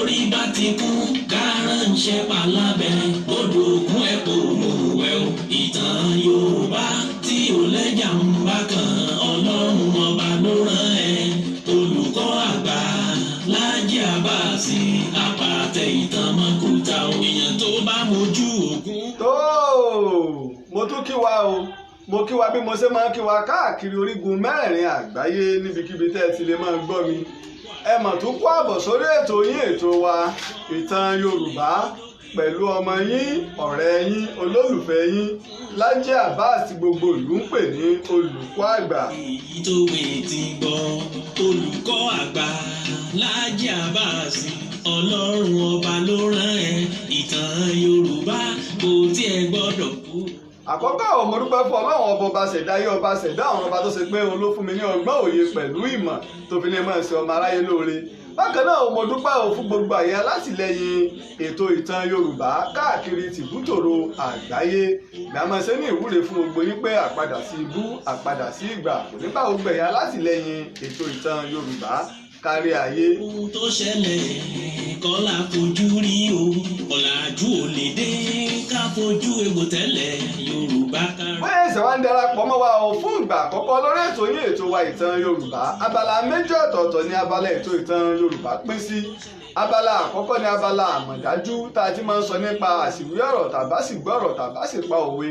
Borí bá ti kún, kárànṣẹ́ palábẹ́, odò òkun ẹ̀ kò mú wẹ̀ o. Ìtàn Yorùbá tí ò lẹ́jà ń bá kan, Ọlọ́run Ọba ló rán ẹ. Olùkọ́ àgbà Lájí Àbáàsì, àpàtẹ ìtàn mọ́kúta o. Èèyàn tó bá mojú ògún. Tó mo tún kí wa o, mo kí wa bí mo ṣe máa ń kí wa káàkiri orígun mẹ́rẹ̀ẹ̀rin àgbáyé, níbikíbi tẹ́ ẹ ti lè máa gbọ́ mi. Ẹ mọ̀ tún kó àbọ̀ sórí ètò yín, ètò wa, Ìtàn Yorùbá, pẹ̀lú ọmọ yín, ọ̀rẹ́ yín, olólùfẹ́ yín, Lájí Abbas, tí gbogbo ìlú ń pè ní Olùkọ́ Àgbà. Èyí tó wé ti gbọ́, Olùkọ́ Àgbà Lájí Àbáàsì, Ọlọ́run Ọba ló rán ẹ. Ìtàn Yorùbá kò tiẹ̀ gbọ́dọ̀ kú. Àkọ́kọ́, mo dúpẹ́ fún Ọlọ́run Ọba, ọba ṣẹ̀dá ayé, ọba ṣẹ̀dá àwọn ọba, tó ṣe pé òun ló fún mi ní ọgbọ́n, òye pẹ̀lú ìmọ̀ tó fi lè máa ṣe ọmọ aráyé lóore. Bákan náà, mo dúpẹ́ o fún gbogbo àyè alátìlẹyìn ètò Ìtàn Yorùbá káàkiri tìbútòrò àgbáyé. Gbàmọ̀ṣẹ́ ní ìwúre fún gbogbo yín pé àpadà sí ibú, àpadà sí ìgbà kò ní bá gbogbo ẹ̀yà alátìlẹyìn ètò Ìtàn Yorùbá kárí ayé. Ohun tó ṣẹlẹ̀ kọ́ la fojú rí o, ọ̀làjú ò lè dé ká fojú egbò tẹ́lẹ̀. Yorùbá kára. Bóyá ẹsẹ̀ wa ń darapọ̀ mọ́ wa o fún ìgbà àkọ́kọ́ lórí ètò yín, ètò wa, Ìtàn Yorùbá, abala méjì ọ̀tọ̀ọ̀tọ̀ ní abala ètò Ìtàn Yorùbá pín sí. Abala àkọ́kọ́ ní abala àmọ̀dájú, tá a ti máa ń sọ nípa àsìwí ọ̀rọ̀ tàbá sì gbọ́ ọ̀rọ̀ tàbá sì pa òwe.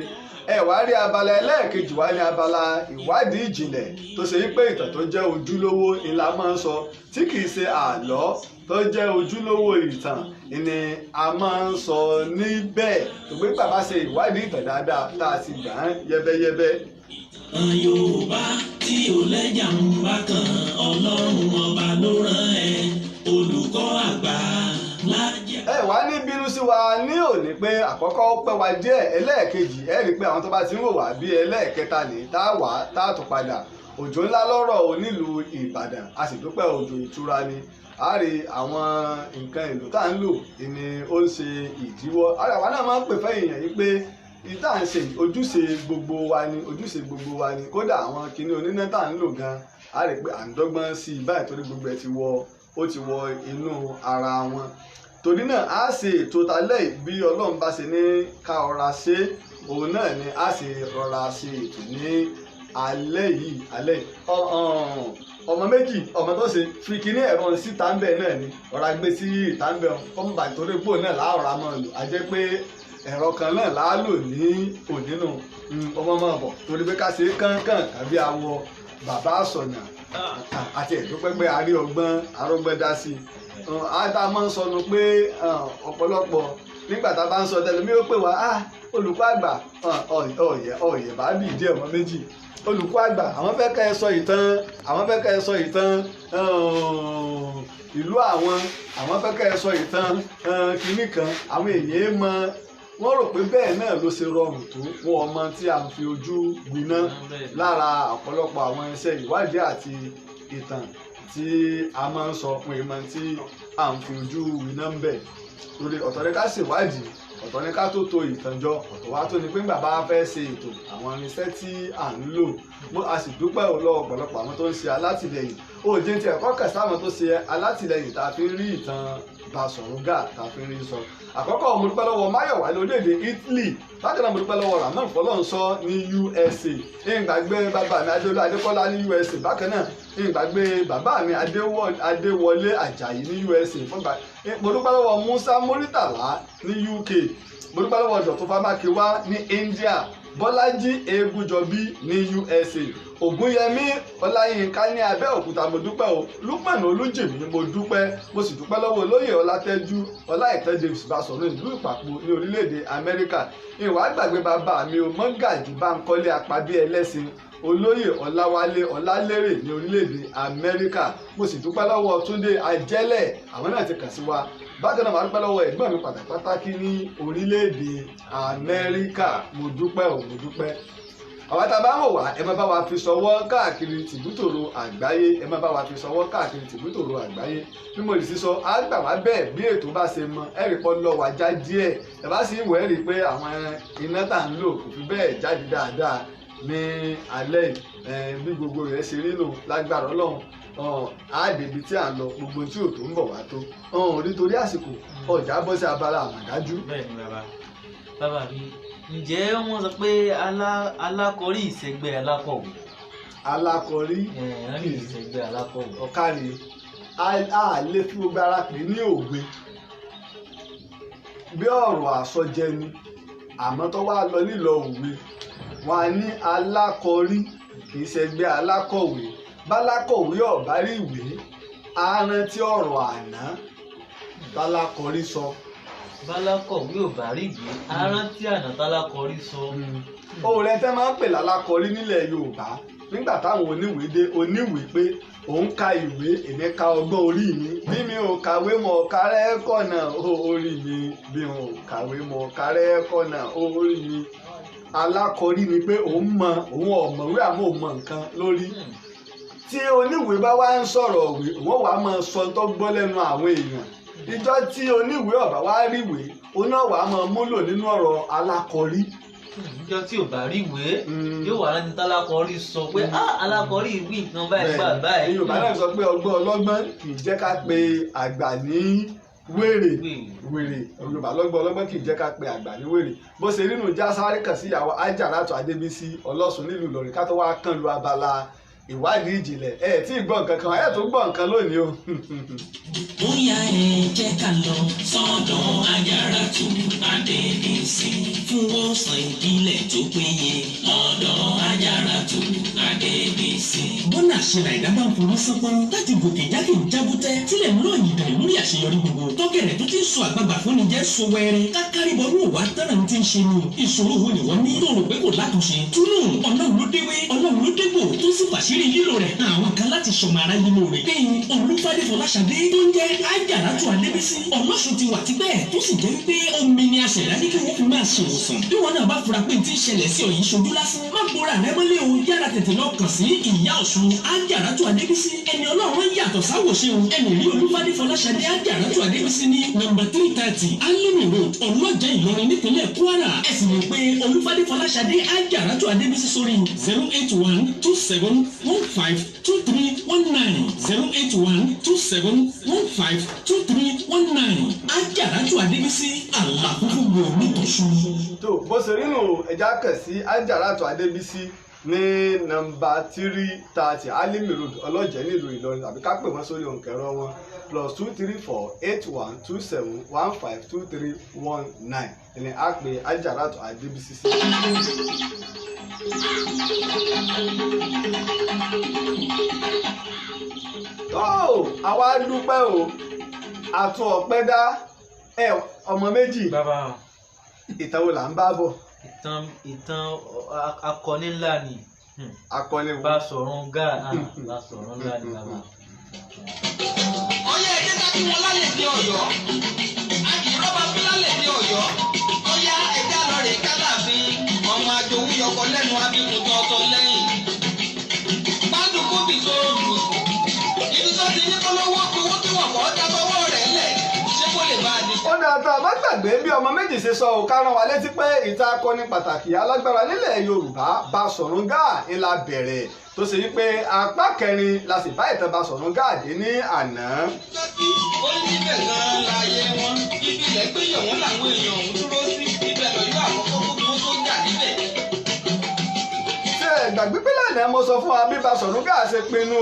Ẹ wá rí abala ẹlẹ́ẹ̀kejì wá ní abala ìwádìí ìjìnlẹ̀, tó ṣe wípé ìtàn tó jẹ́ ojúlówó ni la máa ń sọ, tí kì í ṣe àlọ́, tó jẹ́ ojúlówó ìtàn ni a máa ń sọ níbẹ̀, tó gbé bàbá ṣe ìwádìí ìtàn dáadáa tá a sì gbà á yẹ́bẹ́yẹ́bẹ́. Ìtàn Yorùbá tí ò lẹ́jà ń bá kan, Ọlọ́run Ọba ló rán ẹ. Olùkọ́ Àgbà Lájí. Ẹ wá ní bínú sí wa ní òní pé àkọ́kọ́, ó pẹ́ wa díẹ̀. Ẹlẹ́ẹ̀kejì, ẹ rí i pé àwọn tó bá ti ń wò wá bí ẹlẹ́ẹ̀kẹta ní tá a wà tá a tún padà. Òjò ńlá lọ́rọ̀ onílùú Ìbàdàn, a sì dúpẹ́, òjò ìtura ni. A rí àwọn nǹkan èlò tá à ń lò ní ó ń ṣe ìdíwọ́. Àwa náà máa ń pè fẹ́ èèyàn yìí pé ìta à ń ṣe, ojúṣe gbogbo wa ni, ojúṣe gbogbo wa ni. Kódà àwọn kinní oníná tá à ń lò gan, a rí pé à ń dọ́gbọ́n sí i báyìí, torí gbogbo ẹ̀ ti wọ, ó ti wọ inú ara wọn. Torí náà, a ṣe ètò talẹ́ yìí bí Ọlọ́run bá ṣe ní ká ọ̀ra ṣe, òun náà ni a ṣe rọra ṣe ètò ní alẹ́ yìí. Alẹ́ yìí, ọmọ méjì, ọmọ tó ṣe fi kíní ẹ̀rọ síta ń bẹ̀ náà ni ọ̀rá gbé sí ìta ń bẹ̀ kọ́mọ̀bà, torí pò náà láọ̀rá máa lò. A jẹ́ pé ẹ̀rọ kan náà láá lò ní òní nù. Ọmọ máa bọ̀, torí pé ká ṣe é kánkàn tàbí awọ bàbá àsọ̀nà àti ẹ̀dúpẹ́pẹ́ àrí ọgbọ́n arọ́gbọ́n dá sí i. A máa ń sọnù pé ọ̀pọ̀lọpọ̀ nígbà tá a bá ń sọ tẹlẹmí, ó pè wá, "Olùkọ́ àgbà, ọ̀yẹ̀ ọ̀yẹ̀ bá bì díẹ̀." Ọmọ méjì, "Olùkọ́ àgbà, àwọn fẹ́ kẹ́ ẹ sọ ìtàn, àwọn fẹ́ kẹ́ ẹ sọ ìtàn ìlú àwọn, àwọn fẹ́ kẹ́ ẹ sọ ìtàn kínní kan." Àwọn èèyàn mọ, wọ́n rò pé bẹ́ẹ̀ náà ló ṣe rọrùn tó. Wọn ọmọ tí a ń fi ojú gbiná lára ọ̀pọ̀lọpọ̀ àwọn iṣẹ́ ìwádìí àti ìtàn tí a máa ń sọ fún ìmọ̀ tí a ń fi ojú winá ń bẹ̀, lórí ọ̀tọ̀ ní ká ṣèwádìí, ọ̀tọ̀ ní ká tó to ìtàn jọ, ọ̀tọ̀ wá tó ní pé nígbà bá fẹ́ ṣe ètò, àwọn irinṣẹ́ tí à ń lò. A sì dúpẹ́ lọ́wọ́ ọ̀pọ̀lọpọ̀ àwọn tó ń ṣe alátìlẹyìn. Ó jẹ́ ti ẹ̀kọ́ kẹsàn àwọn tó ṣe alátìlẹyìn tá a fi ń rí ìtàn Basọ̀rún Gáà tá a fi ń rí sọ. Àkọ́kọ́, mo dúpẹ́ lọ́wọ́ Máyọ̀wá lórílẹ̀‐èdè Italy. Bákan náà, mo dúpẹ́ lọ́wọ́ Ramon Fọlọ́nsọ ní USA. Ìgbàgbé bàbá mi Adéolú Adékọ́lá ní USA. Bákan náà, ìgbàgbé bàbá mi Adéwọlé Àjàyí ní USA. Mo dúpẹ́ lọ́wọ́ Musa Muritàlá ní UK. Mo dúpẹ́ lọ́wọ́ Dọ̀tun Fámákiwá ní India, Bọ́lájí Eégúnjọbí ní USA, Ògúnyẹmí Ọláyínká ní Abẹ́òkúta. Mo dúpẹ́ o. Lukman Olújìmí, mo dúpẹ́. Mo sì dúpẹ́ lọ́wọ́ Olóyè Ọlátẹ́jú Ọláìtẹ́ Davis Basọ̀rọ̀ ìlú Ìpàpọ̀ ní orílẹ̀-èdè Amẹ́ríkà. Ìwà gbàgbé bàbá mi o, Mọ́gàjì Báńkọ́lé Apábí Ẹlẹ́sìn, Olóyè Ọláwálé Ọlálérè ní orílẹ̀-èdè Amẹ́ríkà. Mo sì dúpẹ́ lọ́wọ́ Túndé Ajẹ́lẹ̀, àwọn náà ti kàn sí wa. Bákan náà, màá dúpẹ́ lọ́wọ́ ẹ̀gbọ́n mi pàtàkì ní orílẹ̀-èdè Amẹ́ríkà. Mo dúpẹ́ o, mo dúpẹ́. Àwọn tá a bá ń wò wá, ẹ má bá wa fi ṣọwọ́ káàkiri tìbútòrò àgbáyé, ẹ má bá wa fi ṣọwọ́ káàkiri tìbútòrò àgbáyé. Bí mo lè sì sọ, á gbà wá bẹ́ẹ̀. Bí ètò bá ṣe mọ, ẹ rí pọ́ lọ wá já díẹ̀. Ẹ bá sì wọ̀, ẹ rí i pé àwọn iná tá à ń lò kò fi bẹ́ẹ̀ jáde dáadáa ní alẹ́ yìí. Bí gbogbo rẹ̀ ṣe rí nù, lágbára Ọlọ́run. Àdèbí tí à ń lọ, gbogbo tí ò tó ń bọ̀ wá tó nítorí àsìkò ọjà bọ́ sí abala àmọ̀dájú. Bẹ́ẹ̀ ni bàbá, bàbá mi, ǹjẹ́ wọ́n sọ pé alákọ̀rí ìṣègbè alákọ̀wé? Alákọ̀rí Ẹ̀ẹ́n, ìṣègbè alákọ̀wé. Ọ̀kàrí, a lè fi gbogbo ara pè ní òwe bí ọ̀rọ̀ àsọjẹ ni, àmọ́ tó wá lọ nílọ òwe, wọn á ní alákọ̀rí kì í ṣẹgbẹ́ alákọ̀wé. Bálákọ̀wé ọ̀bá rí ìwé, á rántí ọ̀rọ̀ àná tálákọ̀rí sọ. Bálákọ̀wé ò bá rí ìwé, á rántí àná tálákọ̀rí sọ. Òun rẹ tẹ́ máa ń pè lálákọ̀rí nílẹ̀ Yorùbá nígbà táwọn oníwèé dé, oníwèé pé òun ka ìwé, èmi ka ọgbọ́n orí mi, bí mi ò kàwé mọ̀ kárẹ́ kọ̀nà orí mi, bí n ò kàwé mọ̀ kárẹ́ kọ̀nà orí mi. Alákọ̀rí ni pé òun mọ, òun ọ̀mọ̀wé, àmọ́ òun mọ nǹkan lórí. Tí oníwèé bá wá ń sọ̀rọ̀ òwe, òun wàá máa sọ tó gbọ́ lẹ́nu àwọn èèyàn. Ìjọ tí oníwèé ọ̀bá wá ríwèé, òun náà wàá máa múlò nínú ọ̀rọ̀ alákọ̀rí. Níjọ́ tí ò bá rí ìwé, yóò wà rántí tálákọ̀rí sọ pé alákọ̀rí ìwé nǹkan báyìí gbà báyìí. Yorùbá náà sọ pé ọgbọ́n ọlọ́gbọ́n kì í jẹ́ ká pe àgbà ní wèrè. Wèrè, Yorùbá lọ́gbọ́n ọlọ́gbọ́n kì í jẹ́ ká pe àgbà ní wèrè. Bó ṣe nínú já sáré kàn sí ìyàwó Ajaratu Adébísí Ọlọ́sùn nílùú Ìlọrin, ká tó wá kàn lu abala ìwádìí ìjìnlẹ̀. Ẹ tí ì gbọ́ nǹkan kan, ẹ tó gbọ́ nǹkan lónìí o. Bóyá ẹ jẹ́ ká lọ sọ́dọ̀ Ajaratu Adébísí fún ọ̀sán ìbílẹ̀ tó péye lọ́dọ̀ Ajaratu Adébísí. Bọ́nà àṣẹlẹ̀ àìdá bá ń fọwọ́ sánpọ́n láti gòkè jákè jábútẹ́ tílẹ̀ ń lọ ìdàn lórí àṣeyọrí gbogbo tọ́kẹ̀rẹ̀ tó ti ń sọ àgbààgbà fúnni jẹ́ sọ wẹ́rẹ́ kákárí bọ́nú òwà tánà ti ń ṣe ni. Ìṣòro wo ni wọ́n ní tó rò pé kò látúnṣe? Túnú Ọlọ́run ló déwé, Ọlọ́run ló dégbò, tó sì fàṣírí lílo rẹ̀ hàn àwọn kan láti sọmọ aráyé lóore. Bíi Olúfadé Fọláṣadé tó ń jẹ́ Ajaratu Adébísí Ọlọ́sùn ti wà tipẹ́, tó sì jẹ́ wípé omi ni aṣẹ̀dá ní kí wọ́n fi máa ṣèwòsàn. Bí wọn náà bá fura pé tí ń ṣẹlẹ̀ sí ọ yìí ṣojú lásán, má gbóra rẹ mọ́lẹ̀ o, yára tètè lọ kàn sí ìyá Ọ̀ṣun Ajaratu Adébísí, ẹni Ọlọ́run yàtọ̀ sáwòṣe o. Ẹni rí Olúfadé Fọláṣadé Ajaratu Adébísí ní nọ́mbà 330 Alimi Road, Ọlọ́jà, Ìlọrin, nípínlẹ̀ Kwara. Ẹ sì lè pe Olúfadé Fọláṣadé Ajaratu Adébísí sórí 08127152319, 08127152319. Ajaratu Adébísí, àlàfúnfún gbòòrò tọ̀sùn. Tó bó ṣe rí nù, ẹja kàn sí Ajaratu Adébísí ní nọ́mbà 330 Alimi Road, Ọlọ́jẹ̀, nílùú Ìlọrin, tàbí ká pè wọ́n sórí òǹkẹ̀rọ wọn +2348127152319 ẹni á pè Ajaratu Adébísí sí. Tó àwa dúpẹ́ o, àtún ọpẹ́ dá ẹ ọmọ méjì. Bàbá. Ìtàn wo là ń bá bọ̀? Ìtàn akọni ńlá ni. Akọni wo? Basọ̀run Gáà, Basọ̀run ńlá ni bàbá. Ọyá, ẹjẹ ká kí wọn lálẹ́ ní Ọ̀yọ́. A kì í rọ́bà bí lálẹ́ ní Ọ̀yọ́. Ọyá, ẹjẹ lọ rè kálàfin ọmọ àjòwú yọkọ lẹ́nu abíkun tọ̀ọ̀tọ̀ lẹ́yìn pàdùkú bì tó lù ibi tó ti ní kólówó owó tí wọ́n kọ́ dábọ́wọ́ rẹ̀ lẹ̀, ṣé kó lè bá a di. Ó dáa, tá a bá gbàgbé bí ọmọ méjì ṣe sọ, ò ká rán wa létí pé ìta akọni pàtàkì alágbára nílẹ̀ Yorùbá Basọ̀run Gáà ńlá bẹ̀rẹ̀, tó ṣe wípé apá kẹrin la sì bá ìtàn Basọ̀run Gáà dé ní àná. Ó ní ibẹ̀ gan-an láàyè wọn, ibi ilẹ̀ gbé yọ̀ wọ́n làwọn èèyàn ọ̀hún dúró sí, ibẹ̀ lọ́yọ́ àkọ́kọ́ gbogbo tó jà níbẹ̀. Ṣé ẹ gbàgbé pé lánàá mo sọ fún wa bí Basọ̀run Gáà ṣe pinnu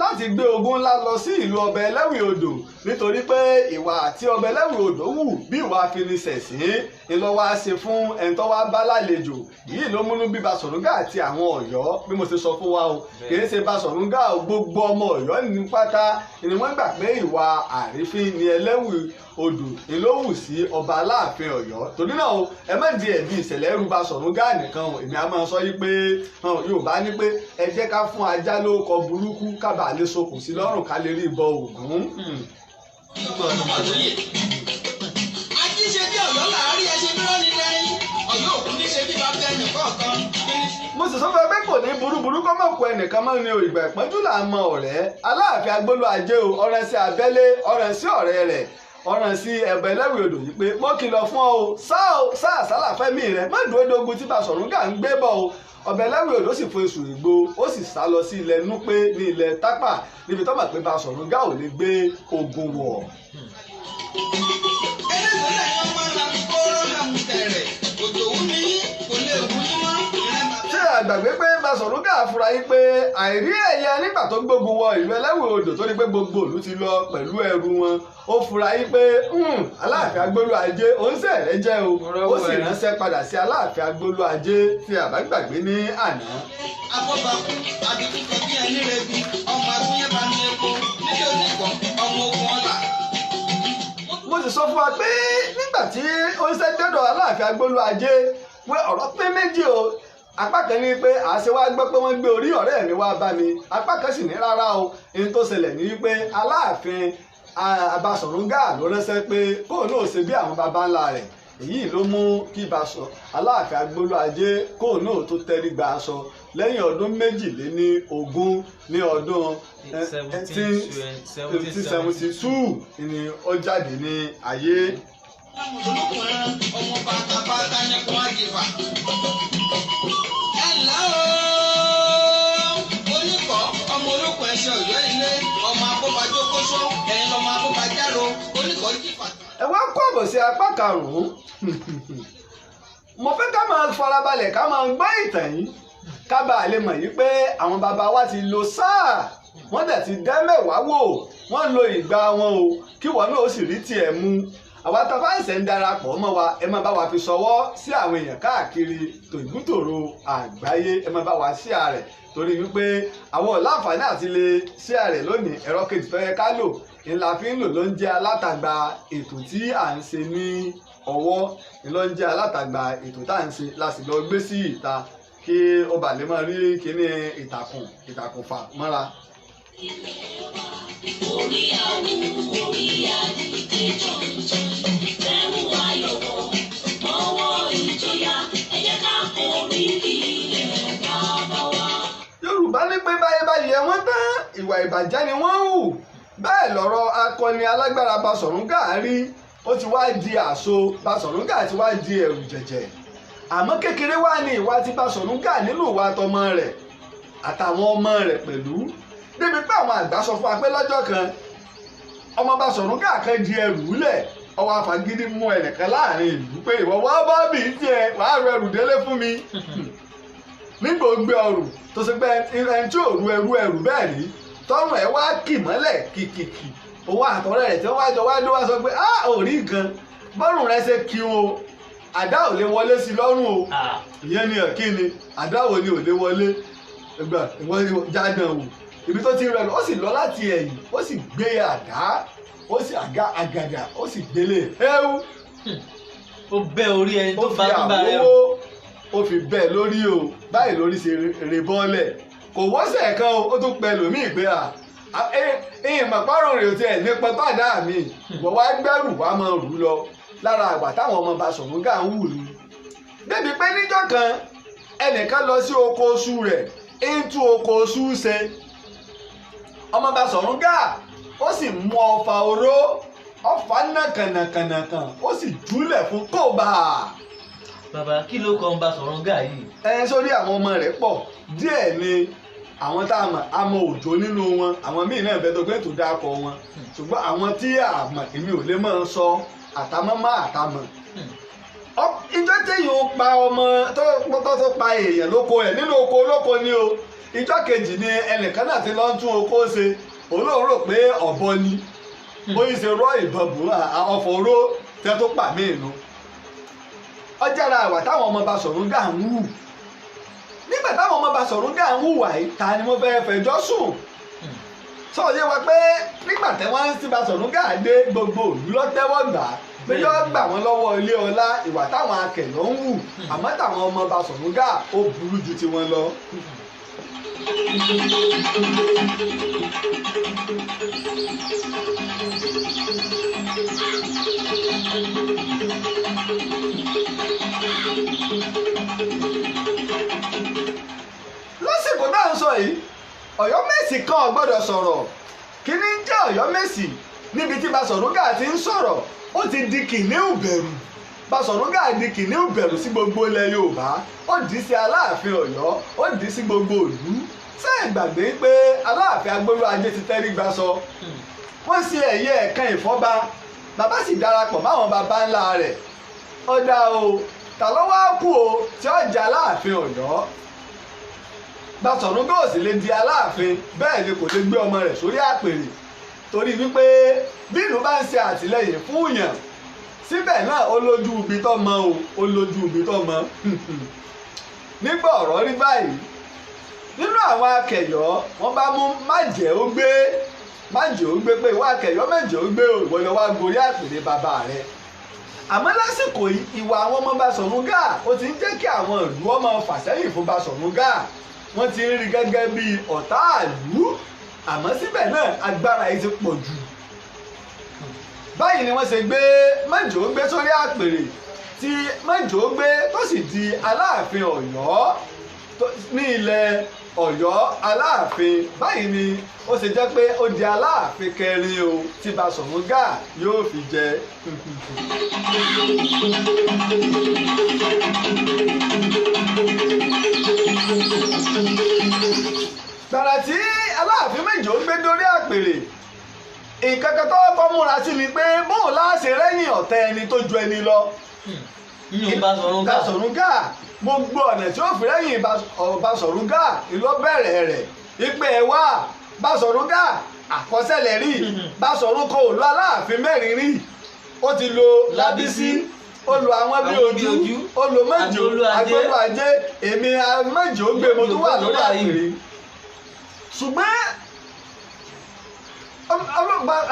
láti gbé ogun ńlá lọ sí ìlú ọba Ẹlẹ́wì Odò, nítorí pé ìwà àti ọba Ẹlẹ́wì Odò wù bí ìwà afiniṣẹ̀sín ńlọ́wọ́ á ṣe fún ẹni tó wá bá lálejò yìí ló múnú bí Basọ̀run Gáà àti àwọn Ọ̀yọ́. Bí mo ṣe sọ fún wa o, kì í ṣe Basọ̀run Gáà o, gbogbo ọmọ Ọ̀yọ́ ní pátá ni wọ́n gbà pé ìwà àrífín ni Ẹlẹ́wì Odò ni ló wù sí ọba Aláàfin Ọ̀yọ́. Torí náà o, ẹ má di ẹ̀bi ìṣẹ̀lẹ̀ ẹrú Basọ̀run Gáà nìkan o. Èmi á máa sọ yí pé Yorùbá ní pé ẹ jẹ́ ká fún ajá lórúkọ burúkú kábàá lè sokùn sí lọ́rùn ká lè rí ìbọn Ògún. Ají ṣe bí Ọ̀yọ́ láàárín, ẹ ṣe bí rọ́ọ̀nì lẹ́yìn Ọ̀yọ́ òkú ní ṣe bí bàbá ẹnì kọ̀ọ̀kan. Mo sì sọ fún ẹ pé kò ní burúburú kọ́ mọ̀ kó ẹnìkan mọ́ ni o. Ìgbà ìpọ́njú là ń mọ ọ̀rẹ́. Aláàfin Agbólú Ajé o, ọ̀rẹ́ sí abẹ́lé, ọ̀rẹ́ sí ọ̀rẹ́ rẹ̀, ọ̀ràn sí ẹ̀bẹ̀ Ẹlẹ́wì Odò yìí pé mo kìlọ̀ fún ọ o, sá o, sá àsálà fẹ́mi rẹ, má dúró dógun tí Basọ̀run Gáà ń gbé bọ̀ o. Ọba Ẹlẹ́wẹ̀ Odò sì fo èṣù ìgbò, ó sì sá lọ sí ilẹ̀ Núpé ní ilẹ̀ Tápà, níbi tó mọ̀ pé Basọ̀rún Gáà ò lè gbé ogun wọ̀. Eléyìí lẹ́yìn ọmọ àmukóró àmutẹ̀rẹ̀ òjò wú mi kò lè wú yín mọ́ ìrẹ́ bàbá. Ṣé àgbàgbé pé Basọ̀rún Gáà fura yín pé àìrí ẹ̀yẹ nígbà tó gbógun wọ ìlú Ẹlẹ́wẹ̀ Odò, tó ní pé gbogbo ìlú ti lọ pẹ̀lú ẹrù wọn, ó fura yín pé Aláàfin Agbólú Ajé òun sẹ̀rẹ̀ jẹ́ o, ó sì ránṣẹ́ padà sí Aláàfin Agbólú Ajé tí a bá gbàgbé ní àná. Abọ́bakú àbíkú kan bí ẹni rebi ọmọ akúnyẹ́ bá ní epo nílé oníkan ọmọ ogun ọ̀la. Mo sì sọ fún wa pé nígbà tí ó ń ṣẹ́jọ́dọ̀ Aláàfin Agbólú Ajé pé ọ̀rọ̀ pé méjì o. Apá kan ní pé àṣẹ wa gbọ́ pé wọ́n gbé orí ọ̀rẹ́ mi wá bá mi, apá kan sì ní rárá o, ohun tó ṣẹlẹ̀ ní wípé Aláàfin Basọ̀rún Gáà ló ránṣẹ́ pé kóun náà ṣe bí àwọn baba ńlá rẹ̀. Èyí ló mú kí Aláàfin Agbólú Ajé kóun náà tó tẹ́rí gba aṣọ lẹ́yìn ọdún 22 ní ọdún 1772 ni ó jáde ní ayé. Olókùnrin ọmọ bàtàbàtà ní kò àjìfà. Ẹ ǹlẹ́ o, oníkọ́ ọmọ olókùn ẹṣẹ Ọ̀yọ́ ilé ọmọ abọ́bàjókóṣó ẹ̀yin lọ́mọ abọ́bàjáro oníkọ́ jìfà. Ẹ wá kó àbọ̀ sí apá karùn-ún. Mo fẹ́ ká máa farabalẹ̀ ká máa gbọ́ ìtàn yìí, ká bàa lè mọ̀ yìí pé àwọn bàbá wa ti lo sáà, wọ́n dẹ̀ ti dẹ́ mẹ́wàá wò, wọ́n lo ìgbà wọn o, kí wọ́n náà ó sì rí tiẹ̀ mú. Àwa tá a bá ṣẹ̀ ń darapọ̀ mọ́ wa, ẹ máa bá wa fi ṣọwọ́ sí àwọn èèyàn káàkiri tòìbútòrò àgbáyé, ẹ máa bá wa share rẹ̀, torí wípé àwọn ò láǹfààní àti lè share rẹ̀ lónìí. Ẹ̀rọ kejì tó yẹ ká lò ńlá fi ń lò ló ń jẹ́ alátagbà ètò tí à ń ṣe ní ọwọ́, ló ń jẹ́ alátagbà ètò tá à ń ṣe la sì lọ gbé sí ìta kí ó bà lè máa rí kíní ìtàkùn fà mọ́ra. Orí àwù orí àdìdè jọ̀njọ̀n tẹ́wù ayọ̀wọ̀ mọ́wọ́ ìjọya, ẹ jẹ́ ká orí kí ilẹ̀ bàbá wa. Yorùbá ní pé báyé bá yẹ wọ́n tán, ìwà ìbàjẹ́ ni wọ́n ń hù. Bẹ́ẹ̀ lọ̀rọ̀ akọni alágbára Basọ̀rún Gáà rí, ó ti wá di àṣọ. Basọ̀rún Gáà ti wá di ẹ̀rù jẹ̀jẹ̀. Àmọ́ kékeré wá ní ìwà tí Basọ̀rún Gáà nínú ìwà tọmọ rẹ̀ àtàwọn ọmọ rẹ̀ pẹ̀lú, débi pé àwọn àgbà sọ fún wa pé lọ́jọ́ kan ọmọ Basọ̀rún Gáà kan di ẹrù lẹ̀, ọwọ́ afagídí mú ẹnìkan láàrin ìlú pé ìwọ wá bá mi tiẹ̀ wàá rọ ẹrù délé fún mi. Nígbà ó gbé ọrù tó ṣe pé ẹni tí ò ru ẹrù ẹrù bẹ́ẹ̀ rí, tọrùn ẹ̀ wá kì mọ́lẹ̀ kìkìkì, òun àtọ̀rẹ́ rẹ̀ tí wọ́n wá jọ wá dé wá sọ pé á ò rí nǹkan bọ́rùn rẹ̀ ṣe kí o, àdá ò lè wọlé sí lọ́rùn o. Ìyẹn ni kí ni àdá wo ni ò lè wọlé ìgbà ìwọ jáde wò ibi tó ti rẹ̀, ó sì lọ láti ẹ̀yìn, ó sì gbé àdá, ó sì àga àgàdà, ó sì gbélé ẹ̀wù. Ó bẹ́ orí ẹni tó ó fi bá tó bá rẹ̀. àwòwò ó fi bẹ́ẹ̀ lórí o, báyìí lórí ṣe rè bọ́ọ̀lẹ̀ kò wọ́sẹ̀ kan o, ó tún pẹ́ lòmíì pé à ìmọ̀ párùn rè tiẹ̀ nípa pàdá mi, wọ́n wá gbẹ́rù wá máa rù lọ lára àgbà táwọn ọmọ Basọ̀rún Gáà ń wù ní. Débi pé níjọ́ kan ẹnìkan lọ sí oko oṣù rẹ̀, ń tú oko oṣù ṣe, ọmọ Basọ̀rún Gáà ó sì mú ọfà oró, ọfà náà kànàkànàkàn, ó sì júlẹ̀ fún kóbá. Bàbá, kí ló kàn Basọ̀rún Gáà yìí? Ẹ sórí àwọn ọmọ rẹ̀ pọ̀ díẹ̀ ni àwọn tá a mọ̀, a mọ Òjó nínú wọn, àwọn míì náà bẹ tó pé tó dákọ wọn, ṣùgbọ́n àwọn tí a mọ̀ èmi ò lè máa sọ àtàmọ́ má àtàmọ́. Ìjọ téèyàn ó pa ọmọ tó tó pa èèyàn lóko ẹ̀ nínú oko olóko ni o. Ìjọ kejì ni ẹnìkan náà ti lọ ń tún oko ṣe, òun náà rò pé ọ̀bọ ni, bó yìí ṣe rọ ìbọn bò ọ̀fọ̀ oró tẹ́ tó pa mí nù. Ọjàrà àwà táwọn ọmọ Basọ̀rún Gáà ń wù. Nígbà táwọn ọmọ Basọ̀rún Gáà ń hùwà yìí, ta ni mo fẹ́ fẹjọ́ sùn? Sọ̀rọ̀ yé wa pé nígbà tẹ́ wọ́n ń sí Basọ̀rún Gáà dé, gbogbo òlú lọ́tẹ́wọ́ gbà á pé yọ́ gbà wọ́n lọ́wọ́ ilé ọlá ìwà táwọn akẹ̀lọ́ ń wù, àmọ́ táwọn ọmọ Basọ̀rún Gáà ó burú ju tiwọn lọ. Lásìkò tá à ń sọ yìí, Ọ̀yọ́mèsì kan ò gbọ́dọ̀ sọ̀rọ̀. Kí ni ń jẹ́ Ọ̀yọ́mèsì? Níbi tí Basọ̀rún Gáà ti ń sọ̀rọ̀, ó ti di kìnìún bẹ̀rù. Basọ̀rún Gáà di kìnìún bẹ̀rù sí gbogbo ilẹ̀ Yorùbá, ó dì í sí Aláàfin Ọ̀yọ́, ó dì í sí gbogbo ìlú. Ṣé ẹ gbàgbé pé Aláàfin Agbólú Ajé ti tẹ́rí gbaṣọ? Wọ́n ṣe ẹ̀yẹ ẹ̀kan ìfọ́ba, bàbá sì darapọ̀ máwọn baba ńlá rẹ̀. Ọ̀dà o, ta ló wá kú o tí ó jẹ́ Aláàfin Ọ̀yọ́? Basọ̀rún Gáà sì lè di Aláàfin, bẹ́ẹ̀ ni kò lè gbé ọmọ rẹ̀ sórí àpèrè, torí wípé bí ìlú bá ń ṣe àtìlẹ́yìn fún yàn síbẹ̀ náà ó lójú ibi tó mọ o, ó lójú ibi tó mọ. Nígbà ọ̀rọ̀ rí báyìí, nínú àwọn akẹ̀yọ́ wọ́n bá mú májẹ̀ ó gbé, májẹ̀ ó gbé pé ìwọ akẹ̀yọ́ mẹ́jẹ̀ ó gbé o, ìwọ lọ wá gorí àpèrè bàbá rẹ̀. Àmọ́ lásìkò ìwà àwọn ọmọ Basọ̀rún Gáà ó ti ń jẹ́ kí àwọn ìlú ọmọ fàsẹ́yìn fún Basọ̀rún Gáà, wọ́n ti ń rí gẹ́gẹ́ bí ọ̀tá ìlú. Àmọ́ síbẹ̀ náà agbára yìí ti pọ̀ jù. Báyìí ni wọ́n ṣe gbé mẹ́jọ gbé sórí àpèrè, tí mẹ́jọ gbé tó sì di Aláàfin Ọ̀yọ́ ní ilẹ̀ Ọ̀yọ́ Aláàfin. Báyìí ni ó ṣe jẹ́ pé ó di Aláàfin kẹrin o tí Basọ̀rún Gáà yóò fi jẹ. Gbàrà tí Aláàfin mẹ́jọ gbé dórí àpèrè, nǹkan kan tó kọ́ múra sí ni pé bóun láṣẹ rẹ́yìn ọ̀tẹ̀ ẹni tó ju ẹni lọ. Basọ̀rún Gáà gbogbo ọ̀nà tí ó fi rẹ́yìn Basọ̀rún Gáà ìlọ bẹ̀rẹ̀ rẹ̀ ìpè ẹ̀ wá Basọ̀rún Gáà àkọsílẹ̀ rí. Basọ̀rún kò lo Aláàfin mẹ́rin rí, ó ti lo Lábísí, ó lo àwọn bí ojú, ó lo mẹ́jọ Agbólú Ajé, èmi mẹ́jọ gbé mo tún wà lórí àpèrè. Ṣùgbọ́n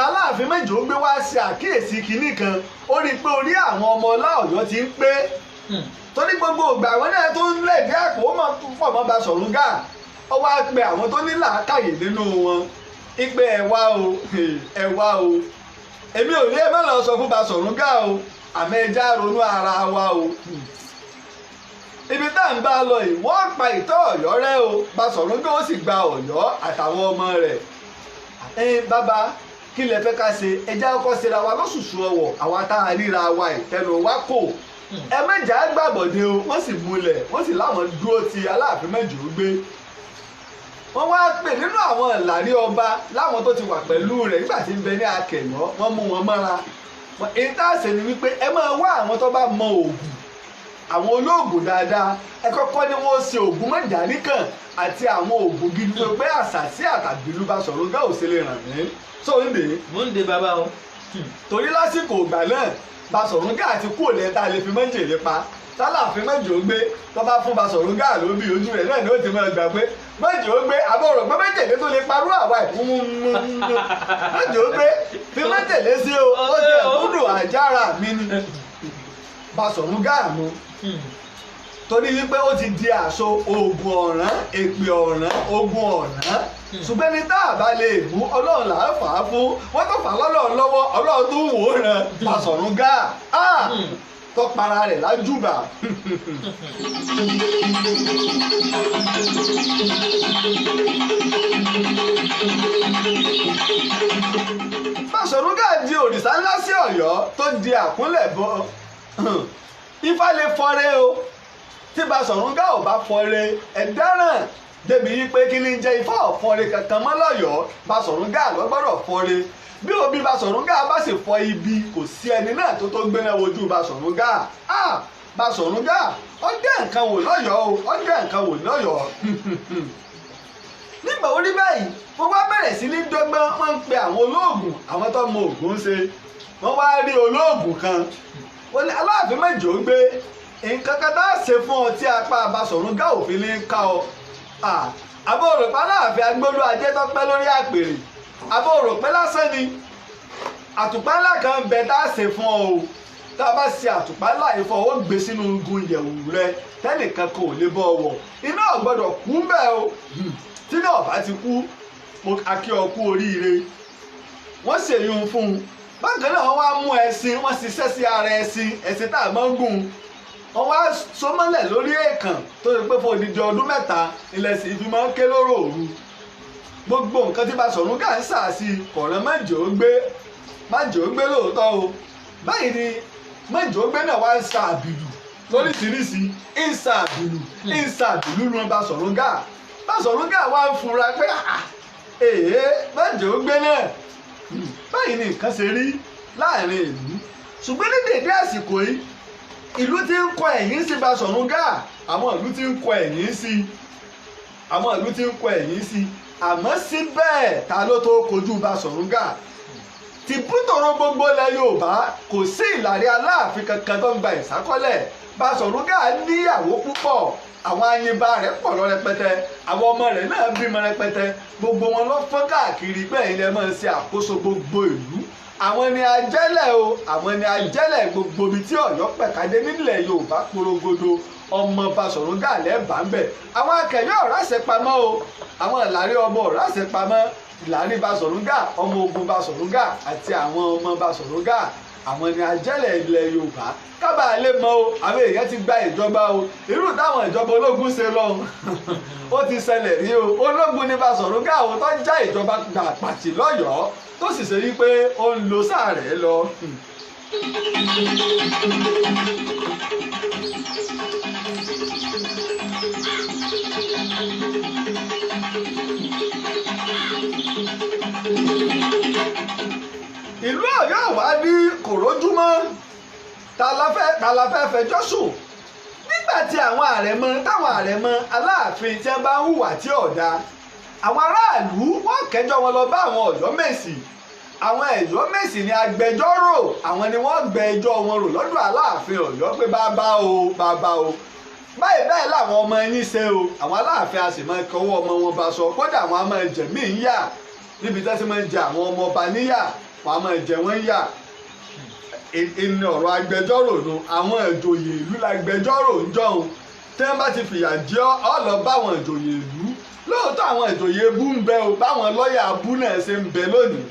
Aláàfin mẹ́jọ gbé wá ṣe àkíyèsí kinní kan, ó rí i pé orí àwọn ọmọ ọlá Ọ̀yọ́ ti ń pé, torí gbogbo ìgbà àwọn náà tó ń lẹ̀dí àpò ó máa fọ̀ mọ́ Basọ̀rún Gáà. Ó wá pe àwọn tó ní làákàyè nínú wọn ipe ẹ wá o, ẹ wá o, èmi ò ní ẹ má lọ sọ fún Basọ̀rún Gáà o, àmọ́ ẹ já ronú ara wa o. Ibi tá à ń bá a lọ yìí, wọ́n pa ìtọ́ Ọ̀yọ́ rẹ́ o, Basọ̀rún Gáà ó sì gba Ọ̀yọ́ àtàwọn ọmọ rẹ̀. Ẹ bàbá, kí lẹ fẹ́ ká ṣe? Ẹjẹ́ ọkọ ṣera wa lóṣùṣù ọwọ̀, àwa tá a ríra wa ìtẹnu wa kò, ẹ mẹ́jà gbàbọ̀dé o. Wọ́n sì múlẹ̀, wọ́n sì láwọn dúró ti Aláàfin mẹ́jọ gbé. Wọ́n wá pè nínú àwọn ìlàrí ọba láwọn tó ti wà pẹ̀lú rẹ̀ nígbà tí ń bẹ ní Akẹ̀yọ́, wọ́n mú wọn mọ́ra. Ìtàsẹ̀ ni wípé ẹ máa wá àwọn tó bá mọ òògùn, àwọn olóògùn dáadáa, ẹ kọ́kọ́ ni wọ́n ṣe òògùn mọ̀jàníkàn àti àwọn òògùn gidi tó pé àṣàṣì àtàbílú Basọ̀rún Gáà ò ṣe lè ràn mí. Sóńdè mò ń de bàbá o. Torí lásìkò ìgbà náà Basọ̀rún Gáà ti kú òlẹ̀ tá a lè fi mọ́jèlé pa. Tálàfin mẹ́jọ gbé tó bá fún Basọ̀rún Gáà ló bí ojú rẹ̀ náà ni ó ti máa gbà pé mẹ́jọ gbé àbọ̀rọ̀ pé mẹ́jèlé tó lè parú àwa ẹ̀ mẹ́jọ gbé fi mẹ́jèlé sí o, ó jẹ́ ìkúndùn àjára mi ni Basọ̀rún Gáà mu. Torí wípé ó ti di àṣọ oògùn ọ̀ràn, èpè ọ̀ràn, ogun ọ̀ràn. Ṣùgbọ́n ní tá a bá lè mú Ọlọ́run là á fà á fún, wọ́n tó fà á lọ́lọ́run lọ́wọ́, Ọlọ́run tó wò ó ràn Basọ̀rún Gáà tó para rẹ̀ lájúbà. Basọ̀rún Gáà di òrìṣà ńlá sí Ọ̀yọ́ tó di àkúnlẹ̀ bọ. Ifá lè fọre o, tí Basọ̀rún Gáà ò bá fọre ẹ dáràn débi yí pé kí ni jẹ́ Ifá ọ̀fọre kankan mọ́ lọ́yọ̀ọ́. Basọ̀rún Gáà ló gbọ́dọ̀ fọre. Bí òbí Basọ̀rún Gáà bá sì fọ ibi, kò sí ẹni náà tó tó gbéná wojú Basọ̀rún Gáà. Basọ̀rún Gáà ó dé nǹkan wò lọ́yọ̀ọ́ o, ó dé nǹkan wò lọ́yọ̀ọ́. Nígbà orí báyìí wọ́n wá bẹ̀rẹ̀ sí ní dọ́gbọ́n, wọ́n ń pe àwọn olóògùn, àwọn tó mọ ògùn ń ṣe. Wọ́n wá rí olóògùn kan, wọ́n ní Aláàfin mẹ́jọ gbé nǹkan kan tá a ṣe fún ọ tí apá Basọ̀rún Gáà òfin ní ká ọ. Àbọ̀ rò pé Aláàfin Agbólú Ajé tó pẹ́ lórí àpèrè, àbọ̀ rò pé lásán ni àtùpà ńlá kan bẹ tá a ṣe fún ọ o. Tá a bá ṣe àtùpà ńlá yìí fún ọ, ó gbé sínú igun ìyẹ̀wù rẹ tẹ́nìkan kò lè bọ́ ọ wọ̀, iná ò gbọ́dọ̀ kú bẹ́ẹ̀ o. Tí náà bá ti kú, a kí ọ kú oríire. Wọ́n ṣèyún fún un. Bákan náà wọ́n wá mú ẹṣin, wọ́n ṣiṣẹ́ sí ara ẹṣin, ẹṣin tá a máa ń gùn, wọ́n wá so mọ́lẹ̀ lórí èèkàn tó ṣe pé fún odidi ọdún mẹ́ta ilẹ̀ sì fi máa ń ké lóró òru. Gbogbo nǹkan tí Basọ̀rún Gáà ń sà sí kọ̀ọ̀rọ̀ májò ó gbé, májò ó gbé lóòótọ́ o. Báyìí ni Májòógbé náà wá ń sa àbìlù lóríṣiríṣi, ń sa àbìlù, ń sa àbìlù lu Basọ̀rún Gáà. Basọ̀rún Gáà wá ń fura pé èé Májòógbé náà báyìí ni nǹkan ṣe rí láàrin ìlú. Ṣùgbọ́n ní dèdé àsìkò yìí, ìlú tí ń kọ ẹ̀yìn sí Basọ̀rún Gáà, àwọn ìlú tí ń kọ ẹ̀yìn sí, àwọn ìlú tí ń kọ ẹ̀yìn sí. Àmọ́ síbẹ̀ ta ló tó kojú Basọ̀rún Gáà? Tìbútòrò gbogbo ilẹ̀ Yorùbá kò sí ìlàrí Aláàfin kankan tó ń gba ìsákọ́lẹ̀. Basọ̀rún Gáà níyàwó púpọ̀, àwọn ayinba rẹ̀ pọ̀ lọ rẹpẹtẹ, àwọn ọmọ rẹ̀ náà bímọ rẹpẹtẹ, gbogbo wọn lọ fọ́n káàkiri bẹ́ẹ̀ ilẹ̀ máa ń ṣe àkóso gbogbo ìlú. Àwọn ni ajẹ́lẹ̀ o, àwọn ni ajẹ́lẹ̀ gbogbo ibi tí Ọ̀yọ́ pẹ̀kadé nílẹ̀ Yorùbá porogodo. Ọmọ Basọ̀rún Gáà lẹ́ẹ̀bà ń bẹ̀. Àwọn akẹ̀yọ́ ọ̀rá ṣe pamọ́ o, àwọn ìlàrí ọmọ ọ̀rá ṣe pamọ́. Ìlàrí Basọ̀rún Gáà, ọmọ ogun Basọ̀rún Gáà àti àwọn ọmọ Basọ̀rún Gáà, àwọn ni ajẹ́lẹ̀ ilẹ̀ Yorùbá. Kábàá lè mọ o, àwọn èèyàn ti gba ìjọba o, irú táwọn ìjọba ológun ṣe lọ ó ti ṣẹlẹ̀ rí o. Ológun ní Basọ̀rún Gáà o tó já ìjọba gbà pàtì lọ́yọ̀ọ́, tó sì ṣe wípé ó ń lo sáà rẹ̀ lọ. Ìlú Ọ̀yọ́ wá ní kòrójúmọ́, ta la fẹ́ fẹjọ́ sùn nígbà tí àwọn àrẹ̀mọ táwọn àrẹ̀mọ Aláàfin tí wọ́n bá ń hùwà tí ọ̀dà, àwọn aráàlú wọ́n kẹjọ́ wọn lọ bá àwọn Ọ̀yọ́mèsì. Àwọn Ọ̀yọ́mèsì ni agbẹjọ́rò, àwọn ni wọ́n gbẹ ẹjọ́ wọn rò lọ́dọ̀ Aláàfin Ọ̀yọ́ pé bàbá o, bàbá o, báyìí báyìí làwọn ọmọ yín ṣe o. Àwọn Aláàfin a sì máa kọwọ́ ọmọ wọn bá sọ, kódà àwọn a máa jẹ̀mí ń yà níbi tí wọ́n ti máa ń jẹ àwọn ọmọ ọba níyà, wọ́n a máa jẹ wọ́n yà. Ìní ọ̀rọ̀ agbẹjọ́rò nu, àwọn ìjòyè ìlú lágbẹjọ́rò ń jọ̀hún. Tí wọ́n bá ti fìyà jẹ ọ́ lọ bá àwọn ìjòyè ìlú. Lóòótọ́ àwọn ìjòyè ebú ń bẹ o, báwọn lọ́ọ̀yà abú náà ṣe ń bẹ lónìí,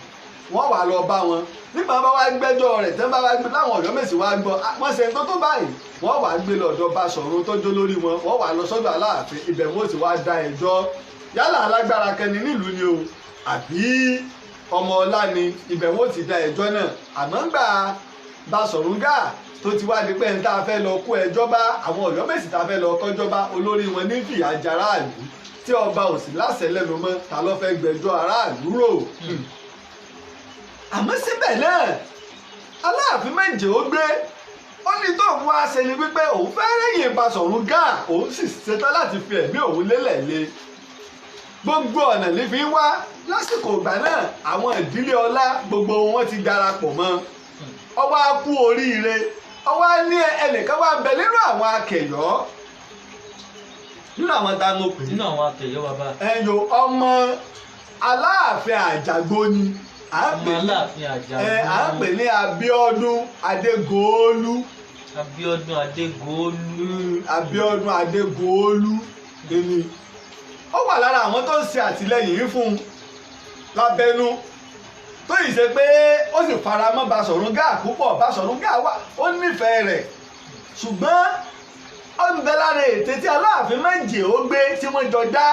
wọ́n wà lọ bá wọn. Nígbà bá wá gbẹ́jọ́ rẹ̀, tí wọ́n bá wá gbé láwọn Ọ̀yọ́mèsì wá gbọ́ wọ́n ṣe tó tó báyìí, wọ́n wà gbé lọ́dọ̀ Basọ̀rún tó jó lórí wọn, wọ́n wà lọ sọ́dọ̀ Aláàfin, ibẹ̀ wọ́n ti wá dá ẹjọ́. Yálà alágbára kan ní nílùú ni o àbí ọmọ ọlá ni, ibẹ̀ wọ́n ti dá ẹjọ́ náà. Àmọ́ ń gbà Basọ̀rún Gáà tó ti wá di pé ń tá a fẹ́ lọ kó ẹjọ́ bá àwọn Ọ̀yọ́mèsì, tá a fẹ́ lọ kọjọ́ bá olórí wọn ní fìyà jẹ aráàlú, tí ọba ò sì láṣẹ lẹ́nu mọ́, ta ló fẹ́ gbẹ́jọ́ aráàlú rò? Àmọ́ síbẹ̀ náà Aláàfin méje ó gbé, ó ní tó ń wá ṣe ni wípé òun fẹ́ rẹ́yìn Basọ̀rún Gáà, òun sì ṣetán láti fi ẹ̀mí òun lélẹ̀ lé. Gbogbo ọ̀nà ní fi wá. Lásìkò ìgbà náà àwọn ìdílé ọlá gbogbo wọn ti darapọ̀ mọ́. Ọwọ́ á kú oríire, ọwọ́ á ní ẹnìkan wá ń bẹ nínú àwọn akẹ̀yọ́, nínú àwọn tá a mọ̀ pé nínú àwọn akẹ̀yọ́ bàbá. Ẹ̀yọ́ ọmọ Aláàfin Àjàgbó ni à ń pè ní Abíọ́dún Adégòólú. Abíọ́dún Adégòólú. Abíọ́dún Adégòólú ni ó wà lára àwọn tó ń ṣe àtìlẹ́yìn yìí fún un lábẹ́nú, tó yìí ṣe pé ó sì fara mọ́ Basọ̀rún Gáà púpọ̀. Basọ̀rún Gáà wà, ó nífẹ̀ẹ́ rẹ̀, ṣùgbọ́n ó ń bẹ lára ète tí Aláàfin méje ó gbé tí wọ́n jọ dá.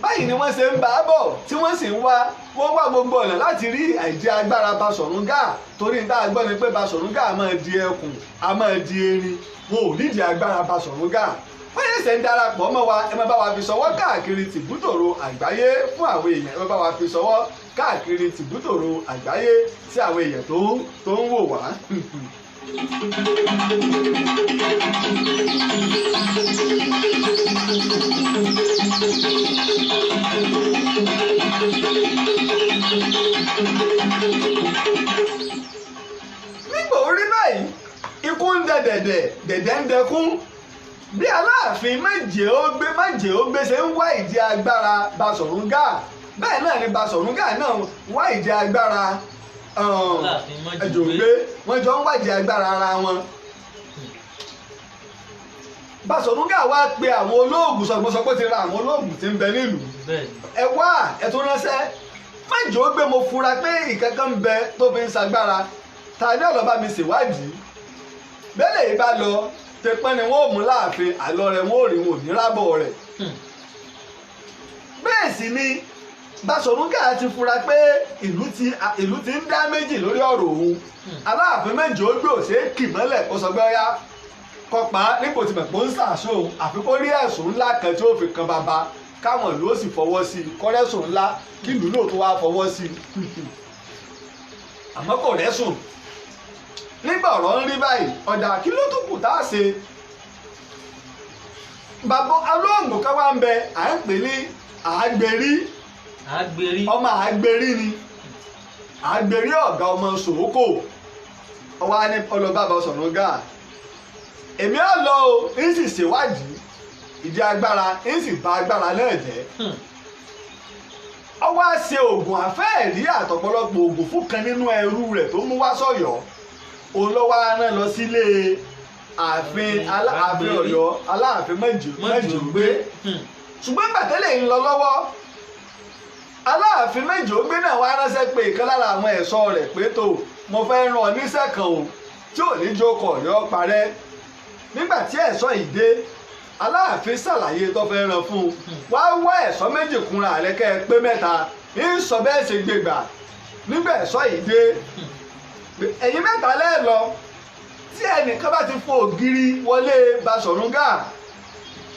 Báyìí ni wọ́n ṣe ń bá a bọ̀ tí wọ́n sì ń wá, wọ́n wá gbogbo ọ̀nà láti rí àìjẹ́ agbára Basọ̀rún Gáà, torí tá a gbọ́ ni pé Basọ̀rún Gáà máa di ẹkùn, a máa di erin, wọn ò nídìí agbára Basọ̀rún Gáà. Wọ́n yẹn ṣe ń darapọ̀ mọ́ wa, ẹ máa bá wa fi ṣọwọ́ káàkiri tìbútòrò àgbáyé fún àwọn èèyàn, ẹ máa bá wa fi ṣọwọ́ káàkiri tìbútòrò àgbáyé sí àwọn èèyàn tó ń wò wá. Nígbà orí báyìí, ikú ń dẹ dẹ̀dẹ̀, dẹ̀dẹ̀ ń dẹkún. Bí Aláàfin méje ó gbé ṣe ń wá ìdí agbára Basọ̀rún Gáà, bẹ́ẹ̀ náà ni Basọ̀rún Gáà náà wá ìdí agbára Ẹjọ́gbé, wọ́n jọ ń wádìí agbára ara wọn. Basọ̀rún Gáà wá pe àwọn olóògùn, sọ pé ti ra àwọn olóògùn tí ń bẹ nílùú, ẹ wá ẹ tó ránṣẹ́. Méje ó gbé, mo fura pé ìkankan ń bẹ tó fi ń ṣagbára, ta ní ọ̀lọ́ bá mi ṣèwádìí. Bẹ́ẹ̀ lè bá lọ tẹpẹ́ ni wọ́n ò mú láàfin, àlọ́ rẹ̀ wọ́n ò rí wọn ò ní rábọ̀ rẹ̀. Bẹ́ẹ̀ sì ni Basọ̀rún Gáà ti fura pé ìlú ti ń dá méjì lórí ọ̀rọ̀ òun. Aláàfin méjì ó gbé òṣè kì mọ́lẹ̀ kó sọ pé ọyá kọpa nípò tí mọ̀ pé ó ń sàṣọ òun, àfi kó rí ẹ̀sùn ńlá kan tí ó fi kan bàbá káwọn ìlú ó sì fọwọ́ sí i, kọ́rẹ́sùn ńlá kí ìlú náà tó wá fọwọ́ sí i, àmọ́ kò rẹ́sùn. Nígbà ọ̀rọ̀ ń rí báyìí, ọ̀dà kí ló tún kù tá a ṣe? Bàbá olóògùn kan wá ń bẹ, à ń pè ní Àgbèrí. Àgbèrí. Ọmọ Àgbèrí ni Àgbèrí, ọ̀gá ọmọ Sòókò. Ọwọ́ á ní ọlọ́ba Basọ̀rún Gáà, èmi á lọ o, ń sì ṣèwádìí ìdí agbára, ń sì bà agbára náà jẹ́. Ó wá ṣe oògùn àfẹ́ẹ̀rí àtọ̀pọ̀lọpọ̀ oògùn fún kan nínú ẹrú rẹ̀ tó mú wá sọ̀yọ́. Òun ló wá rán lọ sílé ààfin Aláàfin Ọ̀yọ́, Aláàfin Mẹ́jọgbé. Ṣùgbọ́n gbàtẹ́lẹ̀ ń lọ lọ́wọ́, Aláàfin Mẹ́jọgbé náà wá ránṣẹ́ pé ìkan lára àwọn ẹ̀ṣọ́ rẹ̀ pé tó mo fẹ́ rán ọ níṣẹ́ kan o tí ò ní jókòó Ọ̀yọ́ parẹ́. Nígbà tí ẹ̀ṣọ́ yìí dé, Aláàfin ṣàlàyé tó fẹ́ ràn fún un, wá wá ẹ̀ṣọ́ méjì kúnra rẹ̀ kẹ́ ẹ pé mẹ́ta, ń sọ bẹ́ẹ̀ ṣe gbégbà. Nígbà ẹ̀ṣọ́ yìí dé, ẹ̀yin mẹ́ta lẹ́ẹ̀ lọ, tí ẹnìkan bá ti fo ògiri wọlé Basọ̀rún Gáà,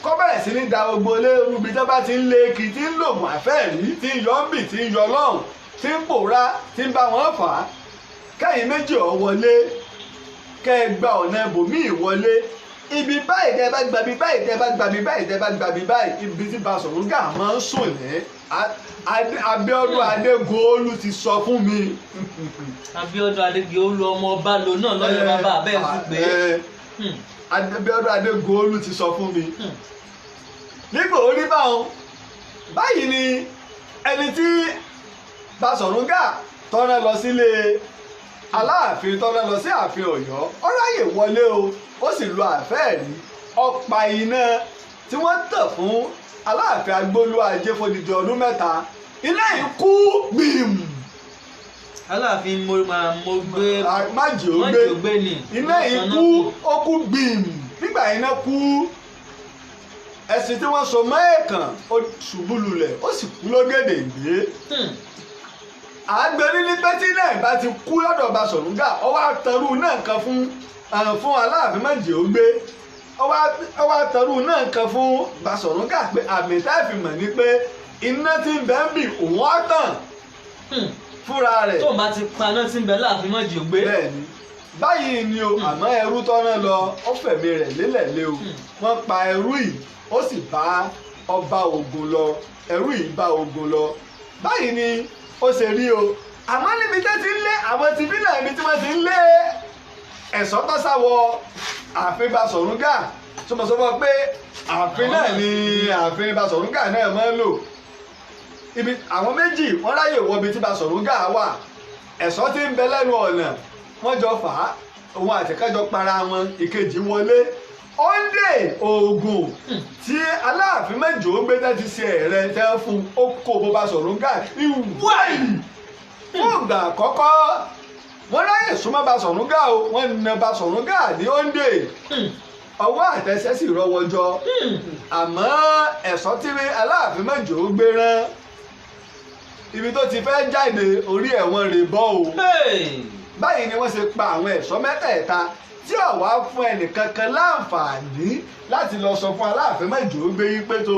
kọ́ bẹ̀rẹ̀ sí ní da gbogbo ilé rúbi tó bá ti ń lé kí, tí ń lògùn àfẹ́ẹ̀rí, tí ń yọ ń bì, tí ń yọ lọ́hùn, tí ń pòórá, tí ń bá wọn fà á, kẹ́yìn méjì ọ̀ wọlé, kẹ́ ẹ gba ọ̀nà ibòmíì wọlé, ibi báyìí tẹ́ bá gba ibi báyìí tẹ́ bá gba ibi báyìí tẹ́ bá gba ibi báyìí, ibi tí Basọ̀rún Gáà máa ń sùn ní. Abíọ́dún Adégòólú ti sọ fún mi. Abíọ́dún Adégòólú ọmọ ọba lò náà lọ́yọ̀ bàbá abẹ́ ẹ̀ ti pé. Abíọ́dún Adégòólú ti sọ fún mi. Nígbà orí báwọn báyìí ni ẹni tí Basọ̀rún Gáà tọ́ná lọ sílé Aláàfin, tọ́ná lọ sí ààfin Ọ̀yọ́, ó ráyè wọlé o, ó sì lo àfẹ́ẹ̀rí ọ̀pá iná tí wọ́n tàn fún Aláàfin Agbólúajé fódìdí ọdún mẹ́ta, iná yìí kú gbìm. Aláàfin mo gbé májì ó gbé ni iná yìí kú, ó kú gbìm. Nígbà iná kú, ẹṣin tí wọ́n so mọ́ ẹ̀ẹ̀kan ó ṣubú lulẹ̀, ó sì kú lógèdè ìgbé. Àgbẹ̀rí ní pé tí náà bá ti kú lọ́dọ̀ Basọ̀rún Gáà, ó wá tanrú náà kan fún Aláàfin méjì ó gbé, ó wá tanrú náà kan fún Basọ̀rún Gáà pé àmì táàfì mọ̀ ni pé iná tí ń bẹ ń bì òun á tàn fúnra rẹ̀. Tó bá ti paná tí ń bẹ láàfin méjì ó gbé. Bẹ́ẹ̀ni báyìí ni o, àmọ́ ẹrú tọ́ná lọ, ó fẹ̀mí rẹ̀ lélẹ̀ lé o. Wọ́n pa ẹrú yìí, ó sì bá ọba Ògùn lọ, ẹrú yìí bá Ògùn lọ. Báyìí ni ó ṣe rí o. Àmọ́ níbi tẹ́ ti ń lé àwọn ti bí náà, ibi tí wọ́n ti ń lé ẹ̀ṣọ́ tó sáwọ ààfin Basọ̀rún Gáà, sọmọsọmọ pé ààfin náà ni ààfin Basọ̀rún Gáà náà máa ń lò. Ibi àwọn méjì wọ́n ráyè wọ ibi tí Basọ̀rún Gáà wà, ẹ̀ṣọ́ tí ń bẹ lẹ́nu ọ̀nà wọ́n jọ fà á, òun àtẹ̀kájọ para wọn, ìkejì wọlé. Òǹdè oògùn tí Aláàfin mẹ́jọ gbé tẹ́ ti ṣe ẹ̀rẹ́ tẹ́ fún ó kó bó Basọ̀rún Gáà ìwáì fún ìgbà àkọ́kọ́. Wọ́n ráyè súnmọ́ Basọ̀rún Gáà o, wọ́n na Basọ̀rún Gáà ní òǹdè, ọwọ́ àtẹsẹ̀ sì rọwọ́ jọ. Àmọ́ ẹ̀ṣọ́ tí Aláàfin mẹ́jọ gbé rán ibi tó ti fẹ́ jáde orí ẹ̀wọ̀n rè bọ́ o. Báyìí ni wọ́n ṣe pa àwọn ẹ̀ṣọ́ mẹ́tẹ̀ẹ̀ta tí ó wá fún ẹnìkankan láǹfààní láti lọ sọ fún Aláàfin mẹ́jọ gbé yí pé tó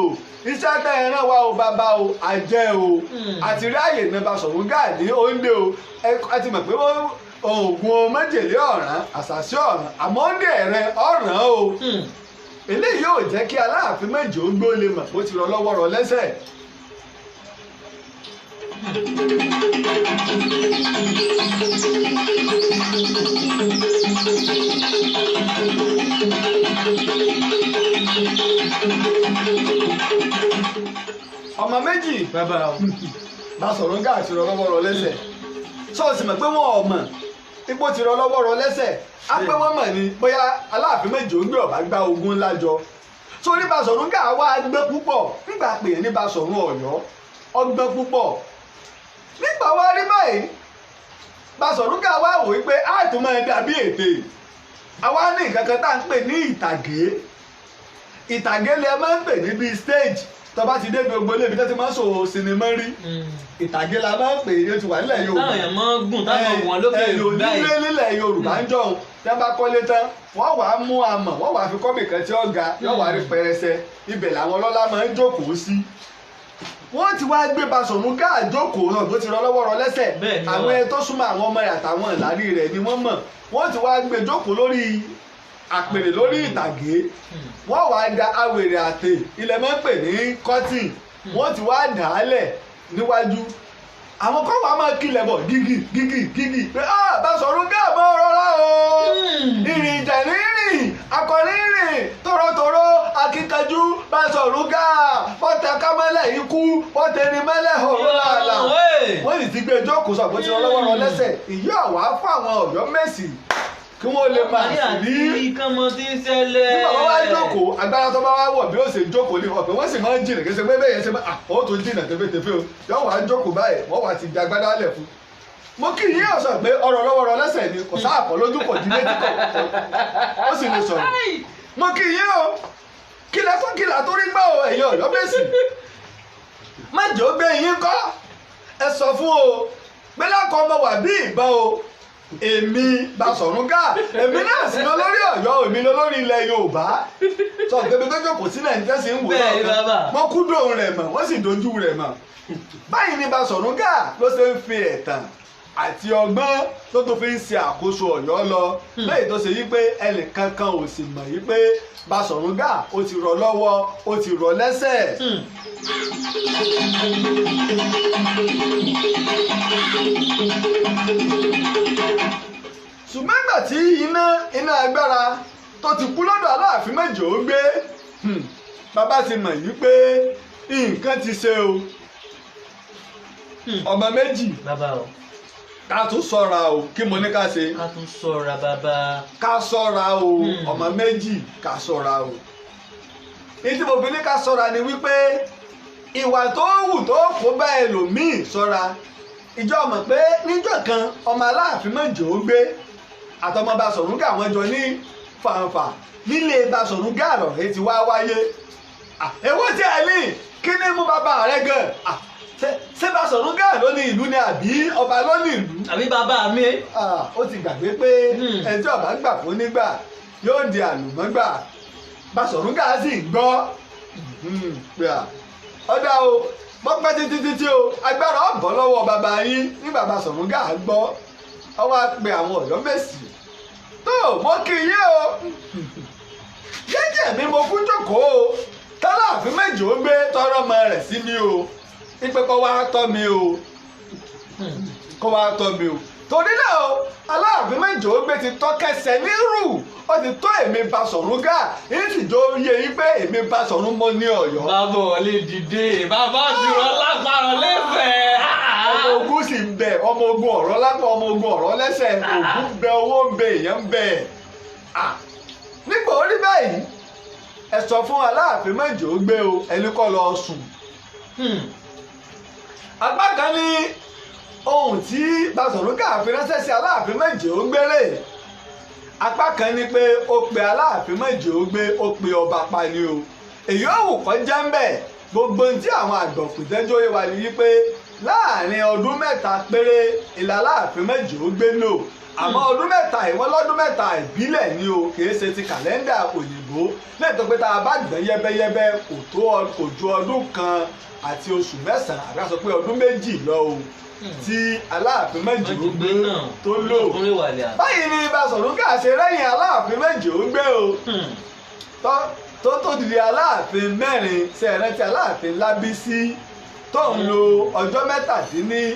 iṣẹ́ tẹ́ ẹ rán wa o bàbá o àjẹ́ o, àti rí àyè ní Basọ̀rún Gáà ní òǹdè o. Ẹ ti mọ̀ pé oògùn májèlé ọ̀ràn, àṣàṣì ọ̀ràn, àmọ́ òǹdè rẹ ọ̀ràn o. Eléyìí yóò jẹ́ kí Aláàfin mẹ́jọ gbó lè mọ̀ bó ti rọ lọ́wọ́ rọ lẹ́sẹ̀. Ọmọ méjì bàbá o Basọ̀rún Gáà ti rọ lọ́wọ́ rọ lẹ́sẹ̀. Ṣọ́ọ̀ṣì mọ̀ pé wọ́n ò mọ̀ ipò ti rọ lọ́wọ́ rọ lẹ́sẹ̀, á pé wọ́n mọ̀ ni bóyá Aláàfin méjì ó gbé ọ̀bá gba ogun ńlá jọ. Sórí Basọ̀rún Gáà wá gbé púpọ̀ nígbà pè é ní Basọ̀rún Ọ̀yọ́, ọgbọ́n púpọ̀. Nígbà wá rí báyìí, Basọ̀rún Gáà wá wò wípé á tún máa dàbí ètè. Àwa ní nǹkan kan tá à ń pè ní ìtàgé. Ìtàgé lè máa ń pè ní bíi stage. Tó bá ti dé gbogbo ilé ibi tó ti máa ń ṣòwò sinimá rí, ìtàgé la máa ń pè é, ó ti wà nílẹ̀ Yorùbá. Táwọn èèyàn máa ń gùn, táwọn wọ̀n lókè Ẹ̀yọ̀ báyìí. nílé nílẹ̀ Yorùbá ń jọ̀hún, tí wọ́n bá kọ́lé tán, wọ́n wàá mú amọ̀, wọ́n wàá fi kọ́bì kan tí ó ga, yóò wàá rí pẹrẹsẹ. Ibẹ̀ làwọn ọlọ́lá máa ń jókòó sí. Wọ́n ti wá gbé Basọ̀rún Gáà jókòó náà, tó ti rọ lọ́wọ́ rọ lẹ́sẹ̀. Bẹ́ẹ̀ ni. Àwọn wọ́n. ẹni tó súnmọ́ àwọn ọmọ rẹ̀ àtàwọn ìlàrí rẹ̀ ni wọ́n mọ̀. Wọ́n ti wá gbé jókòó lórí àpèrè, lórí ìtàgé. Wọ́n wàá da awèrè àtè, ilẹ̀ máa ń pè ní cotton, wọ́n ti wá dà á lẹ̀ níwájú. Àwọn kan wàá máa kilẹ̀ bọ̀ gígì gígì gígì pé, ah, Basọ̀rún Gáà mọ́ rọra o, ìrìn ìjà ní rìn, akọni rìn tòrótòró, akíkanjú Basọ̀rún Gáà, bọ́tẹ kámẹ́lẹ̀ ikú, bọ́tẹ ní mẹ́lẹ̀ òru làálà. Wọ́n sì ti gbé jókòó sọ pé tí wọ́n lọ́wọ́ rọ lẹ́sẹ̀ ìyá ọ̀wá fún àwọn Ọ̀yọ́ Mèsì kí wọ́n lè máa sì rí àti kánmọ tí ń ṣẹlẹ̀. Nígbà wọn wá jókòó, agbára tó bá wá wọ̀ bí ó ṣe jókòó ní ọ̀pẹ, wọ́n sì máa ń jìnà, kí ṣe pé bẹ́ẹ̀ yẹn ṣe máa ó tó jìnà tẹfẹ́tẹfẹ́ o. Yóò wá jókòó báyìí, wọ́n wá ti di agbádá lẹ̀ fún. Mo kì í yín ọ̀sán pé ọ̀rọ̀ lọ́wọ́ rọ lẹ́sẹ̀ ni, kò sáà kọ́ lójú, kò dín létí, kọ̀ ó sì lè sọ̀rọ̀. Mo kì í yín o, kí lẹ fún kìlà tó rí gbọ́ o, ẹ̀yin Ọ̀yọ́ Mèsì, má jẹ́ ó gbé yín kọ́. Ẹ sọ fún o pé lákọ̀ ọmọ wà bí ìbọn o, èmi Basọ̀rún Gáà, èmi náà sì lọ lórí Ọ̀yọ́, èmi lọ lórí ilẹ̀ Yorùbá. Sọ pé ibi tó jókòó sí nàìjíríà sì ń wò Bẹ́ẹ̀ ni, lọ́ọ̀kan. bàbá. Wọ́n kúndùn rẹ̀ mọ̀, wọ́n sì dojú rẹ̀ mọ̀. Báyìí ni Basọ̀rún Gáà ló ṣe ń fi ẹ̀tàn àti ọgbọ́n tó tó fi ń ṣe àkóso Ọ̀yọ́ lọ, lẹ́yìn tó ṣe yí pé ẹnìkankan ò sì mọ̀ yí pé Basọ̀rún Gáà ó ti rọ̀ lọ́wọ́, ó ti rọ̀ lẹ́sẹ̀. Ṣùgbọ́n ìgbà tí iná agbára tó ti kú lọ́dọ̀ Aláàfin méjì ó gbé, bàbá ti mọ̀ yí pé nǹkan ti ṣe o. Ọmọ méjì, Bàbá o. ká tún ṣọ́ra o. Kí mo ní ká ṣe? Ká tún ṣọ́ra, bàbá. Ká ṣọ́ra o. Ọmọ méjì, ká ṣọ́ra o. Ní tí mo fi ní ká ṣọ́ra ni wípé ìwà tó wù tó kó bá ẹlòmíì, ṣọ́ra. Ìjọ mọ̀ pé níjọ́ kan, ọmọ Aláàfin méjì ó gbé àtọmọ Basọ̀rún Gáà, wọ́n jọ ní fàǹfà nílé Basọ̀rún Gáà lọ̀rẹ́ ti wá wáyé. Ah, èwo tí ẹ ní kí ní mú bàbá rẹ gan? Ah, ṣé Basọ̀rún Gáà ló ní ìlú ni àbí ọba ló ní ìlú? Àbí bàbá mi. Ah, ó ti gbàgbé pé ẹni tí ọba gbà fún nígbà yóò di àlùmọ́gbà. Basọ̀rún Gáà sì ń gbọ́ pé à ọ̀dà o, wọ́n pẹ́ títí títí o, agbára ọ̀bọ̀ lọ́wọ́ bàbá yín. Nígbà Basọ̀rún Gáà gbọ́, ọ wá pe àwọn Ọ̀yọ́ Mèsì tó, mo kì í yé o, jẹ́jẹ́ mi mo kú jókòó o, tálàfin méjì ó gbé tọrọ ọmọ rẹ̀ sí mi o, ipe kó wá tọ́ mi o, kó wá tọ́ mi o. Torí náà o, Aláàfin méjì ó gbé ti tọ́ kẹsẹ̀ nírù, ó ti tó èmi Basọ̀rún Gáà, èyí sì jó yé yín pé èmi Basọ̀rún mo ní Ọ̀yọ́. Bàbá ò lè dìde, bàbá ti rọ lápárọ̀ lẹ́sẹ̀. Ọmọ ogun sì ń bẹ, ọmọ ogun ọ̀rọ̀ lápá, ọmọ ogun ọ̀rọ̀ lẹ́sẹ̀, ogun ń bẹ, owó ń bẹ, èèyàn ń bẹ. Ah, nígbà orí báyìí, ẹ sọ fún Aláàfin méjì ó gbé o, ẹni kọ́ lọ sùn. Apá kan ní ohun tí Basọ̀rún Gáà fi ránṣẹ́ sí Aláàfin méjì ó gbére. Apá kan ní pé ó pe Aláàfin méjì ó gbé, ó pe ọba pa ni o. Èyí ò wù kọ́ jẹ́ ń bẹ̀. Gbogbo ohun tí àwọn àgbà òpìtẹ́jọ́ yé wa ni wípé láàrin ọdún 3 péré ìlà Aláàfin méjì ó gbé lò. Àmọ́ ọdún 3 ìwọ́n lọ́dún 3 ìbílẹ̀ ni o, kìí ṣe ti kàlẹ́ndà òyìnbó, lẹ́yìn tó pé tá a bá gbẹ́ yẹ́bẹ́yẹ́bẹ́ kò ju ọdún 1 àti oṣù 9, àbí ká sọ pé ọdún 2 lọ o, tí Aláàfin méjì ó gbé tó lò. Báyìí ni Basọ̀rún Gáà ṣe rẹ́yìn Aláàfin méjì ó gbé o, tó dìde Aláàfin mẹ́rin. Ṣe é rántí Aláàfin Lábísí tó ń lo ọjọ́ 17?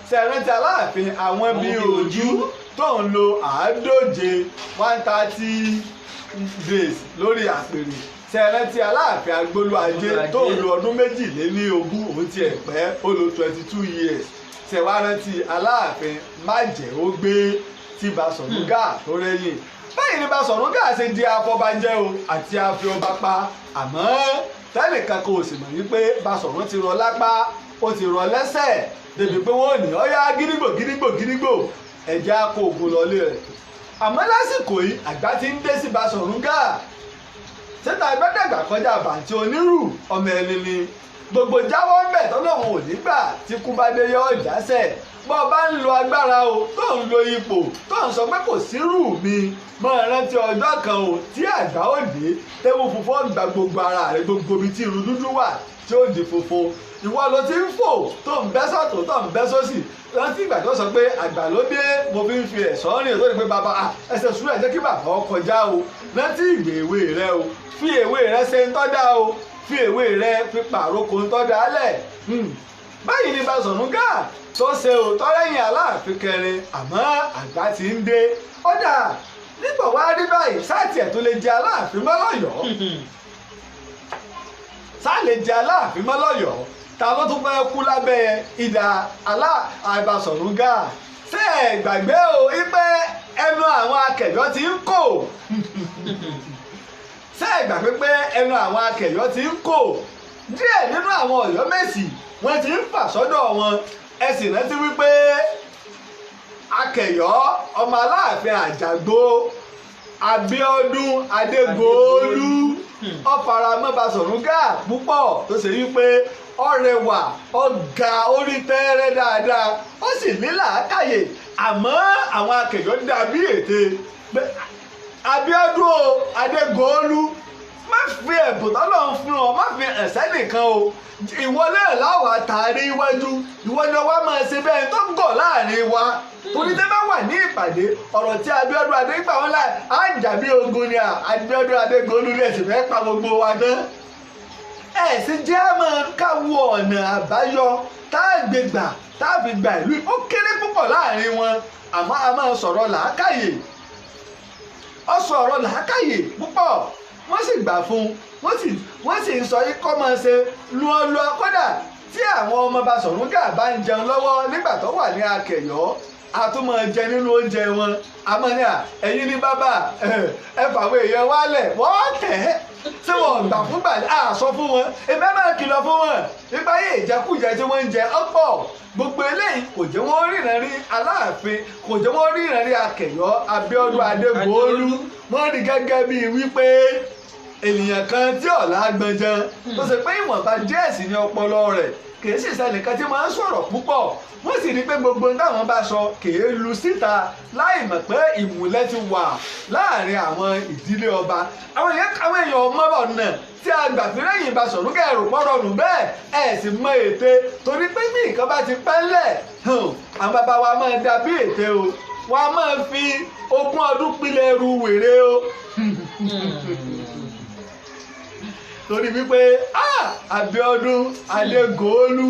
Ṣe é rántí Aláàfin àwọn bíi ojú tó ń lo 150, 130 days lórí àpèrè? Ṣe é rántí Aláàfin Agbólúajé tó ń lo ọdún 22? Òun tiẹ̀ pẹ́, ó lo 22 years. Ṣe wá rántí Aláàfin Májẹ̀ógbé tí Basọ̀rún Gáà tó rẹ́yìn? Báyìí ni Basọ̀rún Gáà ṣe di afọbajẹ́ o àti afi ọba pa. Àmọ́ tẹ́nìkan kò sì mọ̀ wípé Basọ̀rún ti rọ lápá, ó ti rọ lẹ́sẹ̀, débi pé wọ́n ò ní ọ̀yá gídígbò gídígbò gídígbò, ẹ̀jẹ̀ á kó ogun lọlé rẹ̀. Àmọ́ lásìkò yìí, àgbà ti ń dé sí Basọ̀rún Gáà. Ṣé tá a bá dàgbà kọjá bàǹtí onírù, ọmọ ẹni ni gbogbo jáwọ́ ń bẹ̀ tọ́lọ́hún ò ní gbà tí kú bá dé yọ ọ̀jásẹ̀. Bọ́ ọ bá ń lo agbára o, tó ń lo ipò, tó ń sọ pé kò sírù mi, máa rántí ọjọ́ kan o tí àgbà ó dé, tẹ́wọ́ funfun gba gbogbo ara rẹ, gbogbo ibi tí irun dúdú wà tí ó di funfun. Ìwọ ló ti ń fò tó ń bẹ́ sọ̀tún tó ń bẹ́ sósì. Rántí ìgbà tó sọ pé àgbà ló dé, mo fi ń fi ẹ̀sọ́ rìn, tó ní pé bàbá ẹsẹ̀ sùúrù ẹ̀ jẹ́ kí bàbá ọ kọjá o. Rántí ìgbè èwe rẹ o, fi èwe rẹ ṣe ń tọ́da o, fi èwe rẹ fi pàrókò ń tọ́da lẹ̀. Báyìí ni Basọ̀rún Gáà tó ṣe ò tọ́lẹ́yìn Aláàfin kẹrin, àmọ́ àgbà ti ń dé. Ó dà nígbà wá rí báyìí, sáàtì ẹ̀ tó lè jẹ Aláàfin mọ́ lọ́yọ̀ọ́, sáà lè jẹ Aláàfin mọ́ lọ́yọ̀ọ́, ta ló tún fẹ́ kú lábẹ́ idà Basọ̀rún Gáà? Ṣé ẹ gbàgbé o wípé ẹnu àwọn akẹ̀yọ́ ti ń kò? Ṣé ẹ gbàgbé pé ẹnu àwọn akẹ̀yọ́ ti ń kò? Díẹ̀ nínú àwọn Ọ̀yọ́mèsì wọ́n ti ń fà sọ́dọ̀ wọn. Ẹ sì rántí wípé akẹ̀yọ́ ọmọ Aláàfin Àjàgbó Abíọ́dún Adégoolú ó faramọ́ Basọ̀rún Gáà púpọ̀, tó ṣe wípé ó rẹwà, ó ga, orí tẹ́rẹ́ dáadáa, ó sì ní làákàyè. Àmọ́ àwọn akẹ̀yọ́ dàbí ète pé Abíọ́dún Adégoolú, má fi ẹ̀bùn tọ́lọ́run fún ọ, má fi ẹ̀sẹ̀ nìkan o, ìwọ náà láwàá tààrí iwájú, ìwọ ni wàá máa ṣe bẹ́ẹ̀ tó ń gọ̀ láàrin wa. Torí tẹ́ bá wà ní ìpàdé, ọ̀rọ̀ tí Abíọ́dún Adégbà wọn láì á ń jà bí ogun ni Abíọ́dún Adégoolú ní ẹ̀sìn fẹ́ pa gbogbo wa tán. Ẹ̀ sì jẹ́ máa káwọ ọ̀nà àbáyọ tá a gbé gbà tá a fi gba ìlú. Ó kéré púpọ̀ láàrin wọn, àmọ́ a máa sọ̀rọ̀ làákàyè. Ó sọ̀rọ̀ làákàyè púpọ̀, wọ́n sì gbà fún un, wọ́n sì ń sọ yìí kọ́ máa ṣe lúọ́lúọ́. Kódà tí àwọn ọmọ Basọ̀rún Gáà bá ń jẹun lọ́wọ́ nígbà tó wà ní akẹ̀yọ́, a tún máa jẹ nínú oúnjẹ wọn. Àmọ́ ní à ẹ̀yin ní bàbá ẹ fàwọn èèyàn wálẹ̀, wọ́n tẹ̀ ẹ́ tí wọ́n gbà fún gbà á sọ fún wọn. Èmi ẹ máa kìlọ̀ fún wọn nípa yìí, ìjẹkújẹ tí wọ́n ń jẹ ọ̀pọ̀. Gbogbo eléyìí kò jẹ́ wọ́n ríran rí Aláàfin, kò jẹ́ wọ́n ríran rí akẹ̀yọ́ Abíọ́dún Adégoolú. Wọ́n rí gẹ́gẹ́ bíi wípé ènìyàn kan tí ọ̀la gbọ̀njàn, tó ṣe pé ìwọ̀nba díẹ̀ sí ní ọpọlọ rẹ̀, kì í sì sẹ́nìkan tí máa ń sọ̀rọ̀ púpọ̀. Wọ́n sì rí pé gbogbo táwọn bá sọ kì í lu síta, láì mọ̀ pé ìmùlẹ̀ ti wà láàrin àwọn ìdílé ọba. Àwọn èèyàn ọmọ ọ̀nà tí a gbà fi rẹ́yìn Basọ̀rún Gáà rò pọ̀ rọrùn bẹ́ẹ̀, ẹ̀ sì mọ ète. Torí pé bí nǹkan bá ti pẹ́ ńlẹ̀, àwọn bàbá wa máa da bí ète o, wọ́n á máa fi 20 ọdún pilẹ̀ ẹrù wèrè o. Torí wípé Abíọ́dún Adégoolú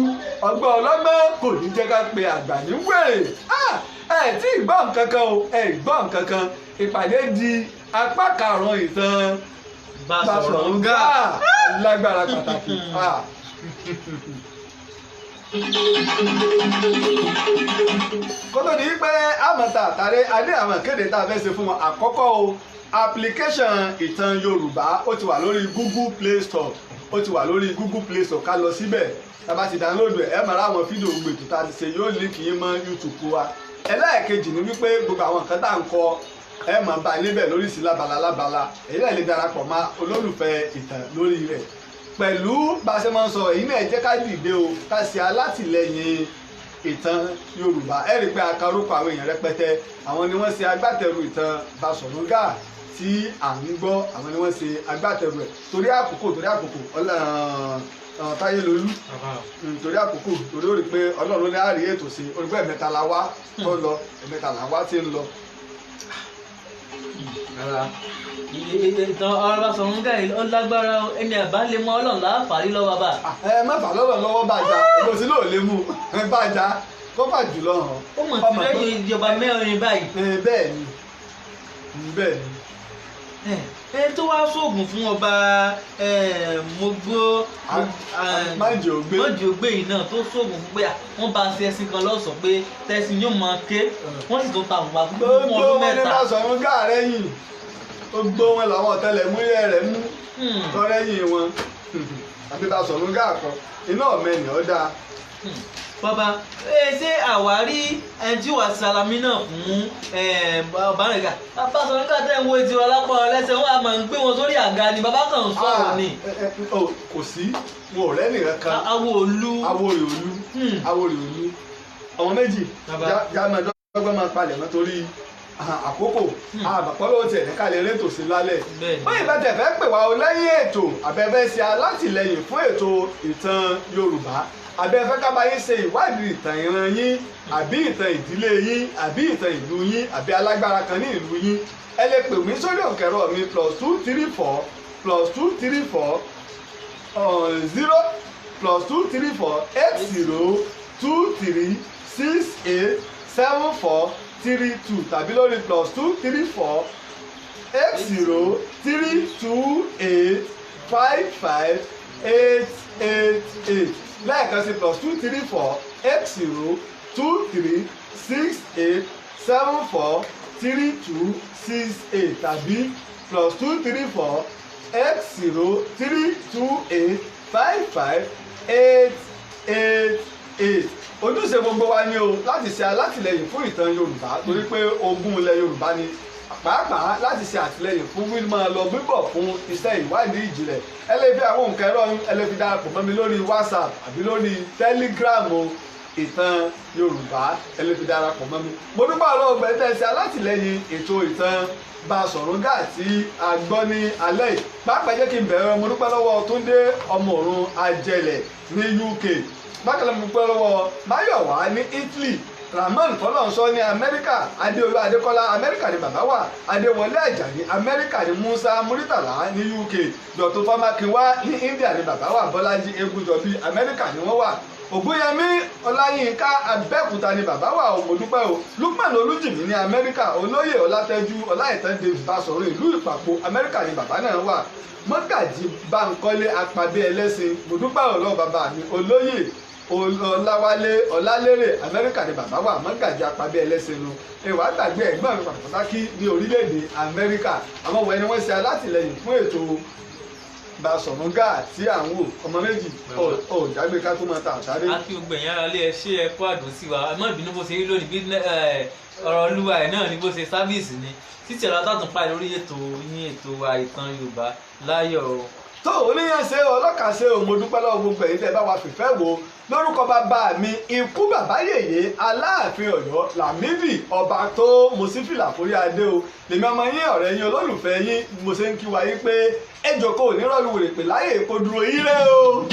ọgbọ́n ọlọ́gbọ́n kò ní jẹ́ ká pe àgbà ní wèrè. Ẹ tí ì gbọ́ nǹkan kan o, ẹ ì gbọ́ nǹkan kan. Ìpàdé di apá karùn-ún ìtàn Basọ̀rún Gáà lágbára pàtàkì. Kó tó di pé àmọ̀tà àtàrẹ adé àwọn ìkéde tá a fẹ́ ṣe fún wọn. Àkọ́kọ́ o, application ìtàn Yorùbá ó ti wà lórí Google Play Store, ó ti wà lórí Google Play Store. Ká lọ síbẹ̀, tá a bá ti download ẹ̀, ẹ máa ra àwọn fídíò gbogbo ètò tá a ti ṣe, yóò link yín mọ́ YouTube wa. Ẹlẹ́ẹ̀kejì ni wípé gbogbo àwọn nǹkan tá à ń kọ ẹ máa bá níbẹ̀ lóríṣìí lábala lábala. Èyí náà lè darapọ̀ mọ́ olólùfẹ́ ìtàn lórí rẹ̀ pẹ̀lú bá a ṣe máa ń sọ. Èyí náà jẹ́ ká dìde o, ká ṣe alátìlẹyìn ìtàn Yorùbá. Ẹ rí i pé a ka orúkọ àwọn èèyàn rẹpẹtẹ, àwọn ni wọ́n ṣe agbátẹrù ìtàn Basọ̀rún Gáà tí à ń gbọ́, àwọn ni wọ́n ṣe agbátẹrù ẹ̀. Torí àkókò Táyé Lolú, torí àkókò, torí ó rí i pé Ọlọ́run ní àárí ètò sí, ó rí i pé ẹ̀mẹ́ta la wá tó lọ, ẹ̀mẹ́ta là wá tí ń lọ. Ìtàn ọ̀rọ̀ Basọ̀rún Gáà ó lágbára, ẹni àbá lè mọ Ọlọ́run láàfàárí lọ́wọ́ bàbá. Ẹ má fà lọ́rọ̀ lọ́wọ́ bàjá, kò sí lóò lè mú bàjá kó fà jùlọ hàn. Ó mọ̀ sí lẹ́yìn ìjọba mẹ́rin báyìí. Bẹ́ẹ̀ ni, bẹ́ẹ̀ ni. Ẹ tó wá sóògùn fún ọba Mogbó Májògbé yìí náà, tó sóògùn fún pé wọ́n bá ṣe ẹṣin kan lọ́sọ̀ọ́ pé tẹ̀sìn yóò máa ké, wọ́n sì tún ta àbùbá fún ọdún mẹ́ta. Gbogbo wọn ní Basọ̀rún Gáà rẹ́yìn, gbogbo wọn làwọn ọ̀tẹlẹ̀múyẹ́ rẹ̀ mú tọ́rẹ́yìn wọn. Àbí Basọ̀rún Gáà kan iná ọ̀mẹ́ni ọ̀dà. Bàbá ẹ ṣé àwárí ẹni tí wàá salami náà fún bàbá bàbá sọ̀rọ̀ nígbà tẹ́ ń wo etí ọlápọ̀ lẹ́sẹ̀ wọn a máa ń gbé wọn sórí àga ni bàbá kan ń sọ̀rọ̀ ni. Kò sí, wọn ò rẹ́nìkan kan. Awo olú. Awórì olú. Awórì olú ọmọ méjì. Bàbá. Jámẹ́ dọ́gbọ́n máa palẹ̀ mọ́ torí àkókò àbàpọ̀ ló tiẹ̀ ní ká lè rétò sí lálẹ́. Bẹ́ẹ̀ni. Bóyá ìbá tẹ̀ fẹ́ pè wá o lẹ́yìn ètò, àbẹ̀fẹ́ ṣe alátìlẹyìn fún ètò ìtàn Yorùbá, àbẹ̀fẹ́ ká bá yín ṣe ìwádìí ìtàn ìran yín, àbí ìtàn ìdílé yín, àbí ìtàn ìlú yín, àbí alágbára kan ní ìlú yín, ẹ lè pè mí sórí òǹkẹ̀rọ mi +234 +234 0 +234 80 23 68 74 32, tàbí lórí +234 80 3 28 55 8 8 8. Lẹ́ẹ̀kan sí, +234 80 23 68 74 32 68, tàbí +234 80 3 28 55 8 8 8. Ojúṣe gbogbo wa ni o láti ṣe alátìlẹyìn fún ìtàn Yorùbá, torí pé ogún ilẹ̀ Yorùbá ni, pàápàá láti ṣe àtìlẹyìn fún mímọ́ lọ bíbọ̀ fún iṣẹ́ ìwádìí ìjìnlẹ̀. Ẹ lè fi àwọn nǹkan ẹ̀rọ, ẹ lè fi darapọ̀ mọ́ mi lórí WhatsApp àbí lórí Telegram o. Ìtàn Yorùbá, ẹ lè fi darapọ̀ mọ́ mi. Mo dúpẹ́ ọlọ́ọ̀gbẹ́ tẹ́ ẹ ṣe alátìlẹyìn ètò ìtàn Basọ̀rún Gáà tí a gbọ́ ní alẹ́ yìí. Pàápàá jẹ́ kí n bẹ̀rẹ̀, mo dúpẹ́ lọ́wọ́ Túndé ọmọ òrun Ajẹlẹ̀ ní UK. Bákan náà, mo dúpẹ́ lọ́wọ́ Máyọ̀wá ní Italy, Rahman Fọlọ́nṣọ́ ní Amẹ́ríkà, Adéolú Adékọ́lá, Amẹ́ríkà ní bàbá wà, Adéwọlé Àjàní, Amẹ́ríkà ní Musa Muritàlá ní UK, Dọ̀tun Fámákinwá ní India ní bàbá wà, Bọ́lájí Egúnjọbí, Amẹ́ríkà ní wọ́n wà, Ògúnyẹmí Ọláyínká, Abẹ́òkúta ní bàbá wà o, mo dúpẹ́ o. Lukman Olújìmí ní Amẹ́ríkà, Olóyè Ọlátẹ́jú Ọláìtàn David Basọ̀rọ̀ ìlú Ìpàpọ̀, Amẹ́ríkà ní bàbá náà wà, Mọ́gàjì Bánkọ́lé Apàbí Ẹlẹ́sìn, mo dúpẹ́ ọlọ́ọ̀ bàbá mi Olóyè Ọláwálé Ọlálérè, Amẹ́ríkà ní bàbá wà, Mọ́gàjì Apàbí Ẹlẹ́sìn nu. Ìwà gbàgbé ẹ̀gbọ́n mi pàtàkì ní orílẹ̀-èdè Amẹ́ríkà. Àwọn wọ̀nyí ni wọ́n ṣe alátìlẹyìn fún ètò Basọ̀rún Gáà tí à ń wò. Ọmọ méjì ò jágbe ká tó máa ta àsáré. A kí gbogbo ẹ̀yin ará ilé, ẹ ṣé, ẹ kú àdùn sí wa. Ẹ má bínú bó ṣe rí lónìí, bí ọ̀rọ̀ olúwa ẹ̀ náà ni bó ṣe service ni títí ọ̀la tó tún parí lórí ètò yín, ètò wa ìtàn Yorùbá. Láyọ̀ o. Tó oníyàn ṣe ọlọ́kà ṣe o, mo dúpẹ́ lọ́wọ́ gbogbo ẹ̀yin tẹ́ bá wa fìfẹ́ wò. Lórúkọ bàbá mi, ikú bàbá yèyé, Aláàfin Ọ̀yọ́, Lámídì ọba tó mo sí fìlà forí adé o, lèmi ọmọ yín, ọ̀rẹ́ yín, olólùfẹ́ yín, mo ṣe ń kí wa yín pé ẹ jókòó onírọ̀lù wèrè pè láyè kó dúró ire o.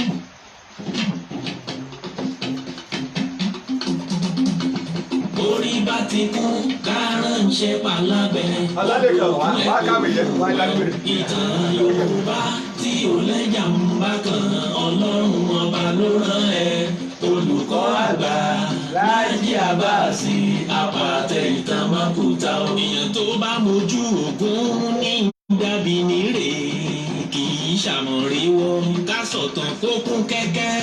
Orí bá ti kú kárànṣẹ́ palábẹ́. Alálẹ̀kàn wá wá káwé yẹn wá dágbére. Ìtàn Yorùbá tí ò lẹ́jà ń bá kan, Ọlọ́run ọba ló rán ẹ. Olùkọ́ àgbà Láàjì Àbáàsì, apàtẹ ìtàn mákúta. Èèyàn tó bá mojú ògún ní dàbí nírè, kì í ṣàmọ̀ríwọ́ ká sọ̀tàn kó kún kẹ́kẹ́.